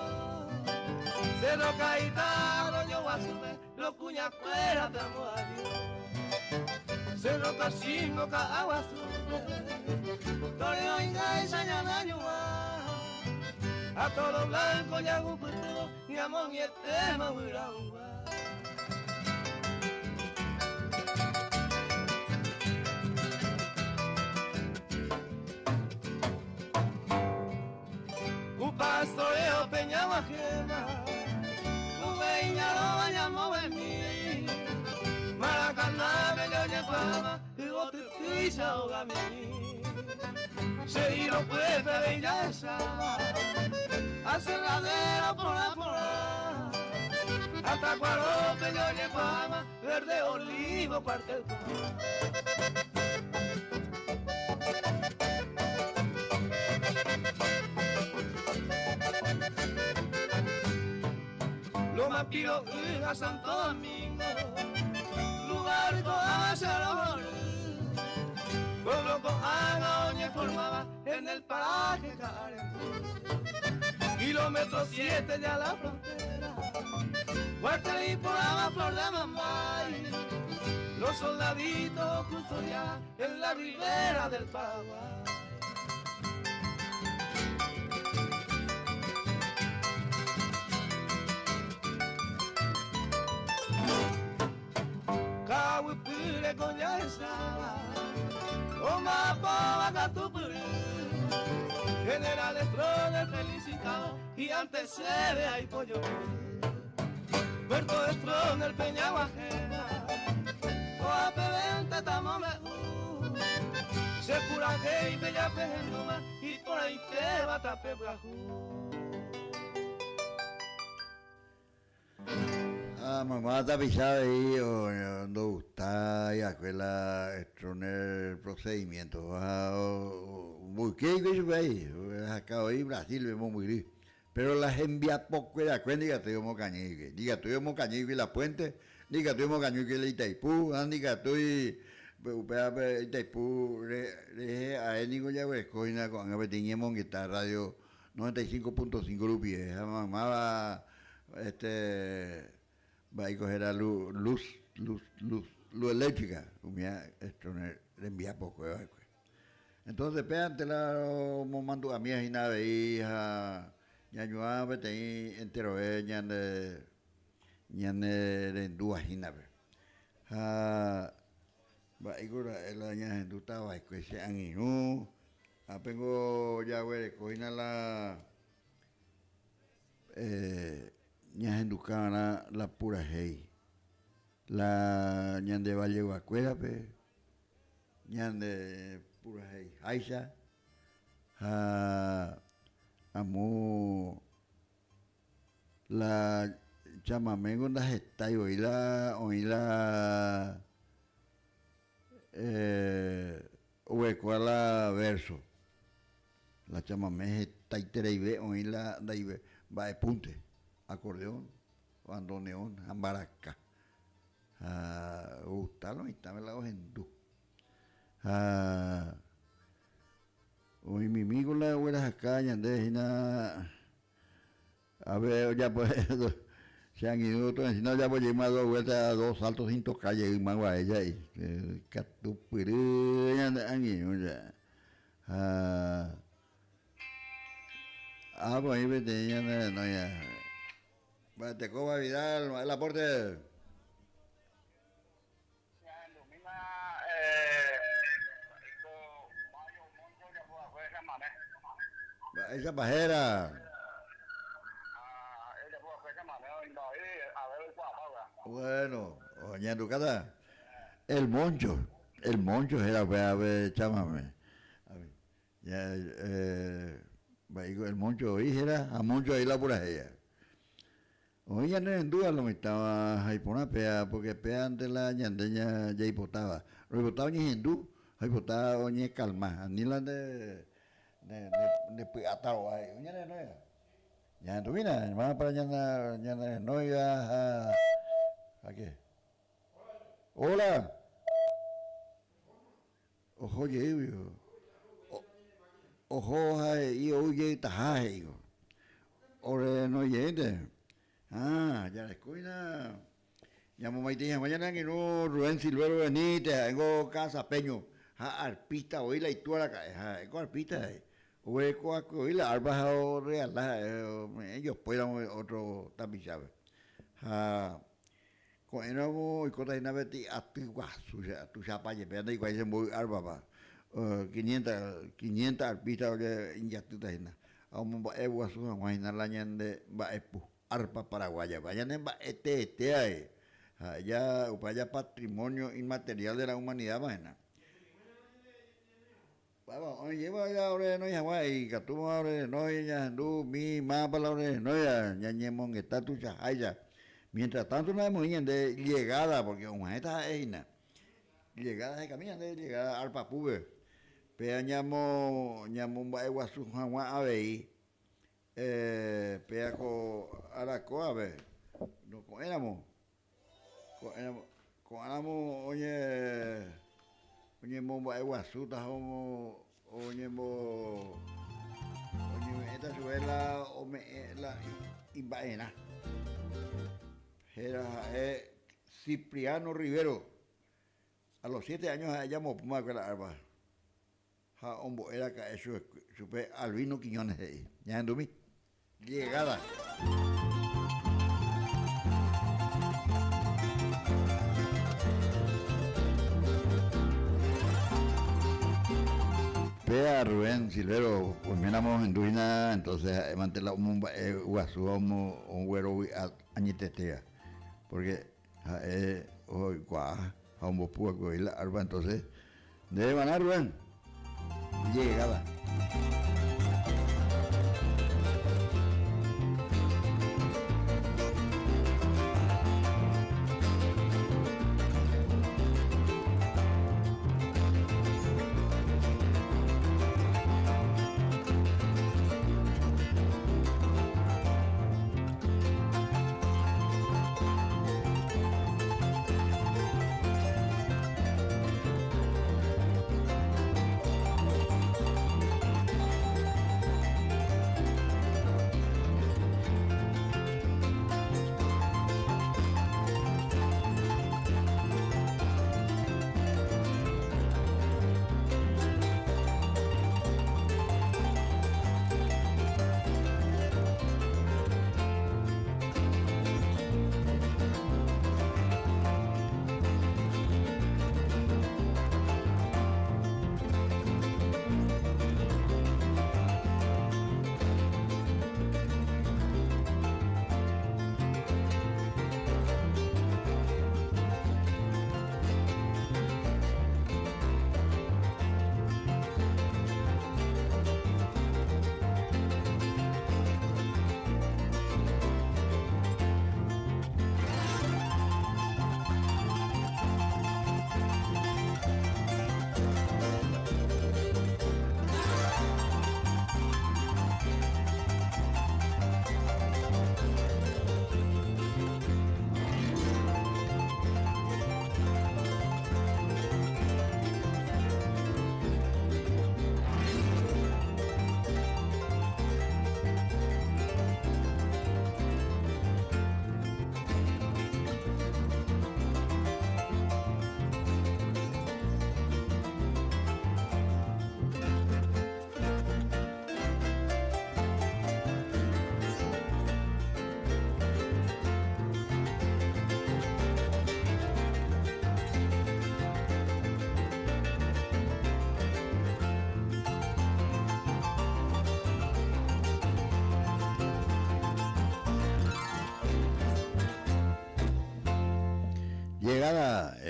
Cerro Caitá rojoguasúpe Los kuña kuéra pe amo adiós Cerro Cachimbo Ka'aguasúpe Torre oĩháicha ñane añuã A Toro Blanco jahupytývo ñamoñetéma guyraũgua. Ku pastoreo pe ñaguahẽma, uvei ñarõva ñamoguemi, Maracanápe jojekuaáma yvotytýicha hogamimi. Che irokuépe avei jahecháva, aserradero porã porã, ha Takuarópe jojekuaáma verde olivo cuartel porã. Loma Piro'y ha Santo Domingo, lugar ko'ág̃a che arohory. Pueblo ko'ág̃a oñeformáva en el paraje Ka'arendy. Kilómetro siete ya la frontera, cuartel iporãva Flor de Amambay. Los soldaditos custodiaban en la ribera del Paraguay. Ka'aguypýre ko jahecháva omba'apóva katupyry General Stroessner felicitado hi'ante chéve aipojopy Puerto Stroessner peñaguajéva Ko'ápe vénte tamombe'u Che purahéi pejapehendúma iporãitéva tape pyahu.
Ha mamá tapicha avei ndogustái. Ndaikuaái la Stroessner procedimiento ha omboyke hikuái chupe ai, ohaka voi Brasil-pe mombyry. Pero la hembiapokuerakue ndikatúi omokañy hikuái. Ndikatúi omokañy hikuái la puente, ndikatúi omokañy hikuái la Itaipu, ha ndikatúi upéva pe Itaipu rehe ae niko jaguereko hína ko'ág̃a peteĩ ñemongeta radio 95.5 rupive ha maymáva este mba'éiko héra luz, luz, luz, luz eléctrica umíva Stroessner rembiapokue va'ekue. Entonces péante la omomandu'amíva hína avei ha ñañuã peteĩ enterove ñande ñane rendúva hínape. Ha mba'éiko ra'e la ñahendúta va'ekue che angirũ, ápengo jaguereko hína la ñahenduka va'erã la purahéi la ñande valleguakuérape. Ñande puraheiháicha ha amo la chamamengo ndahetái voi la oĩ la oguerekóva la verso. La chamame hetaitereive oĩ la ndaive mba'epúnte, acordeón, bandoneón ha mbaraka. Ha ogusta lo mitãme la ohendu. Ha oĩmimi ko la oguerahaka ñande hína ave ojapo che angirũ to'ẽsína ojapo jeýma dos vuelta dos saltos sin tocar jey yma guare ja'i katupyry ñande angirũ ja'i. Ha ápe oĩ peteĩ ñane renói. Mba'etekóva Vidal, mba'e el aporte.
Ñahendumíma mba'éiko Mario Moncho ojapo va'ekue chamame.
Mba'éichapa héra.
Ha ha'e ojapo va'ekue chamame oĩmba voi Abel oikuaapa upéva.
Bueno, oñandukáta El Moncho, El Moncho héra upéva pe chamame. Mba'éiko el Moncho oĩ héra ha Moncho aĩ la purahéia. Oĩ ñane rendúva lo mitãva ha iporã péa porque péante la ñande jaipotáva. Roipota oñehendu ha oipota oñekalma, ani la nde nde py'atarova he'i ñane renóiva. Ñahendumína, mávapa ñane renóiva ha qué. Hola. Oho jeýgui, oho ha he'i ou jeytaha he'ívo. Ore renói jeýnte. Ha, jarekóina ñamomaitei hag̃ua ñane angirũ Rubén Silvero Benítez, ha'éngo Ka'asapeño ha arpista voi la itúa raka'e, ha ha'éko arpista he'i. Oguereko'akue voi la arpa ha orregala ha'e ome'ẽ jopóiramo ótro tapichápe. Ha Ko'ẽramo oikóta hína peteĩ aty guasu che tuichapa jepe ndaikuaái che mboy árvapa, quinienta, quinienta arpista oje ijatýta hína ha omomba'e guasu hag̃ua hína la ñande mba'epu, arpa paraguaya, upéva ñane mba'e teete ae, ha ja upéva ja patrimonio inmaterial de la humanidad-ma hína. Upéva oĩjéva ja ore renói hag̃ua, ikatúma ore renói ñahendu umi mávapa la ore renóiva ñañemongeta tuichaháicha. Mientras tanto nahemoĩ ñande llegada, porque og̃uahẽta ha'e hína. Llegada hekami ñande llegada arpapúpe. Péa ñamo ñamomba'eguasu hag̃ua avei péa ko arakóvape noko'ẽramo. Ko'ẽramo, ko'ãramo oñe, oñemomba'eguasúta ha oñembo, oñeme'ẽta chupe la ome'ẽ la imba'erã. Héra ha'e Cipriano Rivero. A los siete años ha'e jamopúma va'ekue la arpa ha ombo'e raka'e chupe Albino Quiñones he'i. Ñahendumi. Llegada. Péa Rubén Silvero oiméramo ohendu hína entonces ha'e mante la omomba'e guasúva oguerovy'a añetetéva porque ha'e oikuaa ha ombopu va'ekue voi la arpa entonces ndéve g̃uarã Rubén. Llegada.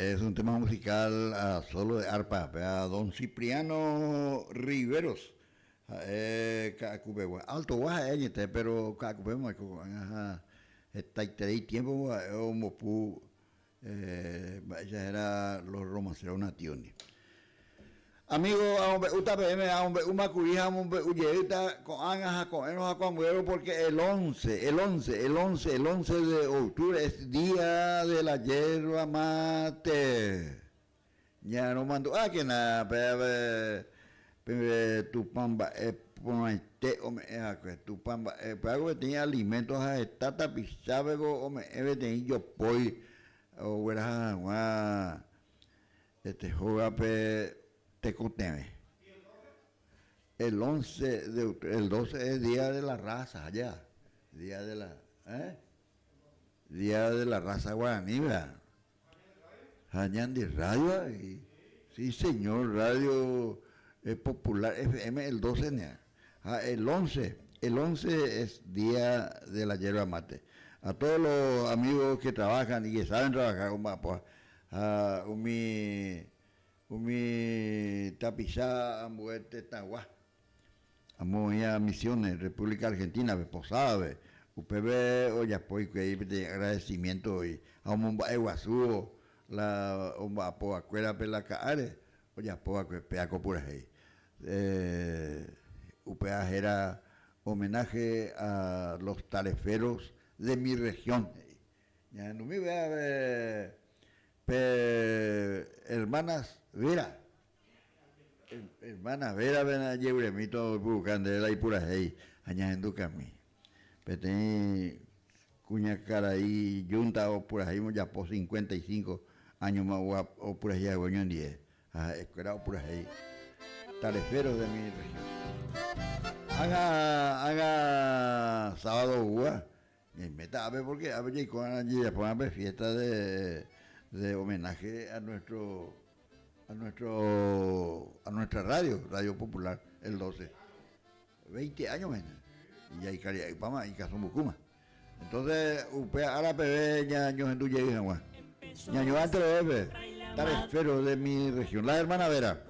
Es un tema musical a solo de arpa, a don Cipriano Riveros, ha'e Ka'akupegua. Altogua ha'e añete, pero Ka'akupéma oiko ko'ág̃a ha hetaiterei tiempo ha'e ombopu Mba'éicha héra los romanceros nativos-ndi. Amigo, amombe'úta peẽme, amombe'úma kuri ha amombe'u jeýta ko'ág̃a ha ko'ẽrõ ha ko'ambuérõ porque el once, el once, el once, el once de octubre es día de la yerba mate. Ñaromandu'ákena pe pe Tupã mba'e porãite ome'ẽ va'ekue. Tupã mba'e upévako peteĩ alimento ha heta tapichápeko ome'ẽ peteĩ jopói ogueraha hag̃ua este hógape tekotevẽ. El once de octubre, el doce es día de la raza, aja, día de la, eh? Día de la raza guaraní, ¿verdad? Ha ñande radio avei. Sí señor, radio Popular FM el 12 ña. Ha el 11, el 11 es día de la yerba mate. A todos los amigos que trabajan y que saben trabajar omba'apo ha umi umi tapicha ambue tetãgua. Amo oĩva Misiones, República Argentina-pe, Posada-pe, upépe ojapo hikuái peteĩ agradecimiento voi ha omomba'eguasúvo la omba'apovakuérape la ka'áre ojapo va'ekue péa ko purahéi. Upéva héra Homenaje a los tareferos de mi región, he'i. Ñahendumi upéva pe hermanas Vera. Hermana Vera pena ajeuremíto oipuruka ndéve la ipurahéi ha ñahendukami. Peteĩ kuñakarai junta opurahéima ojapo 55 áñoma opurahéi hague oñondive ha ha'ekuéra opurahéi Tareferos de mi región. Ág̃a ág̃a sábado oúva ñaiméta ápe porque ápe jaiko va'erã jajapo va'erã pe fiesta de de homenaje a nuestro A nuestro, a nuestra radio, Radio Popular, el 12. 20 años hína. Y ya ikaria'ypáma, ikasũmbukúma. Entonces, upe ára peve ñañohendu jey hag̃ua. Ñañoa enterovépe, tarefero de mi región. La hermana Vera.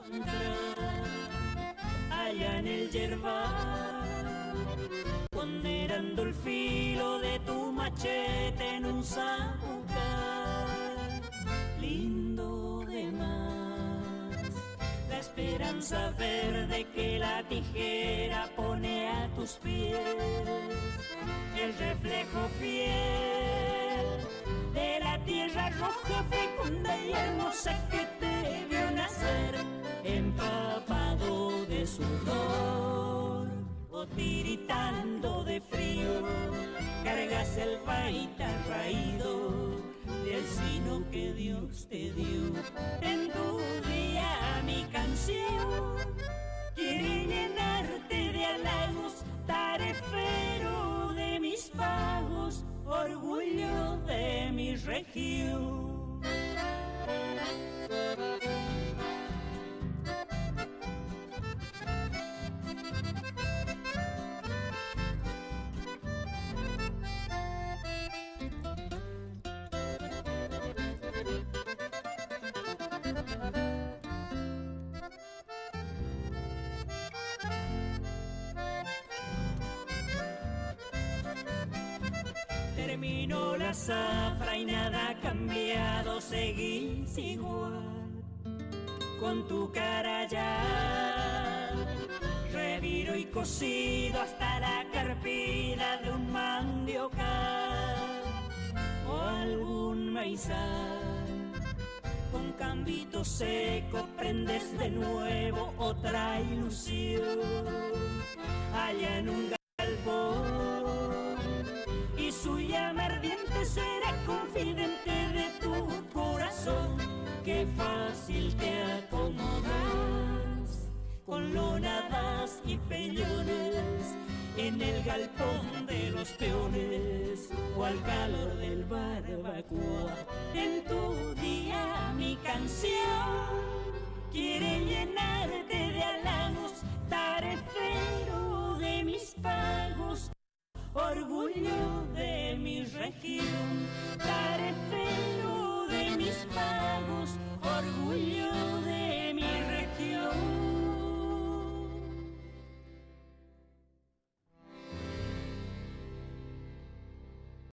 Allá en el yerbal, ponderando el filo de tu machete en un sapucay. Lindo de más, la esperanza verde que la tijera pone a tus pies, el reflejo fiel de la tierra roja, fecunda y hermosa que te vio nacer, empapado de sudor o tiritando de frío, cargas el baita raído del sino que Dios te dio. En tu día mi canción quiere llenarte de halagos, tarefero de mis pagos, orgullo de mi región. Terminó la zafra y nada ha cambiado, seguís igual con tu cara ya reviro y cocido hasta la carpida de un mandiocal o algún maizal. Con cambito seco prendes de nuevo otra ilusión allá en un galpón y su llama ardiente será confidente de tu corazón. Qué fácil te acomodas con lonadas y pellones en el galpón de los peones o al calor del barbacoa. En tu día mi canción quiere llenarte de halagos, tarefero.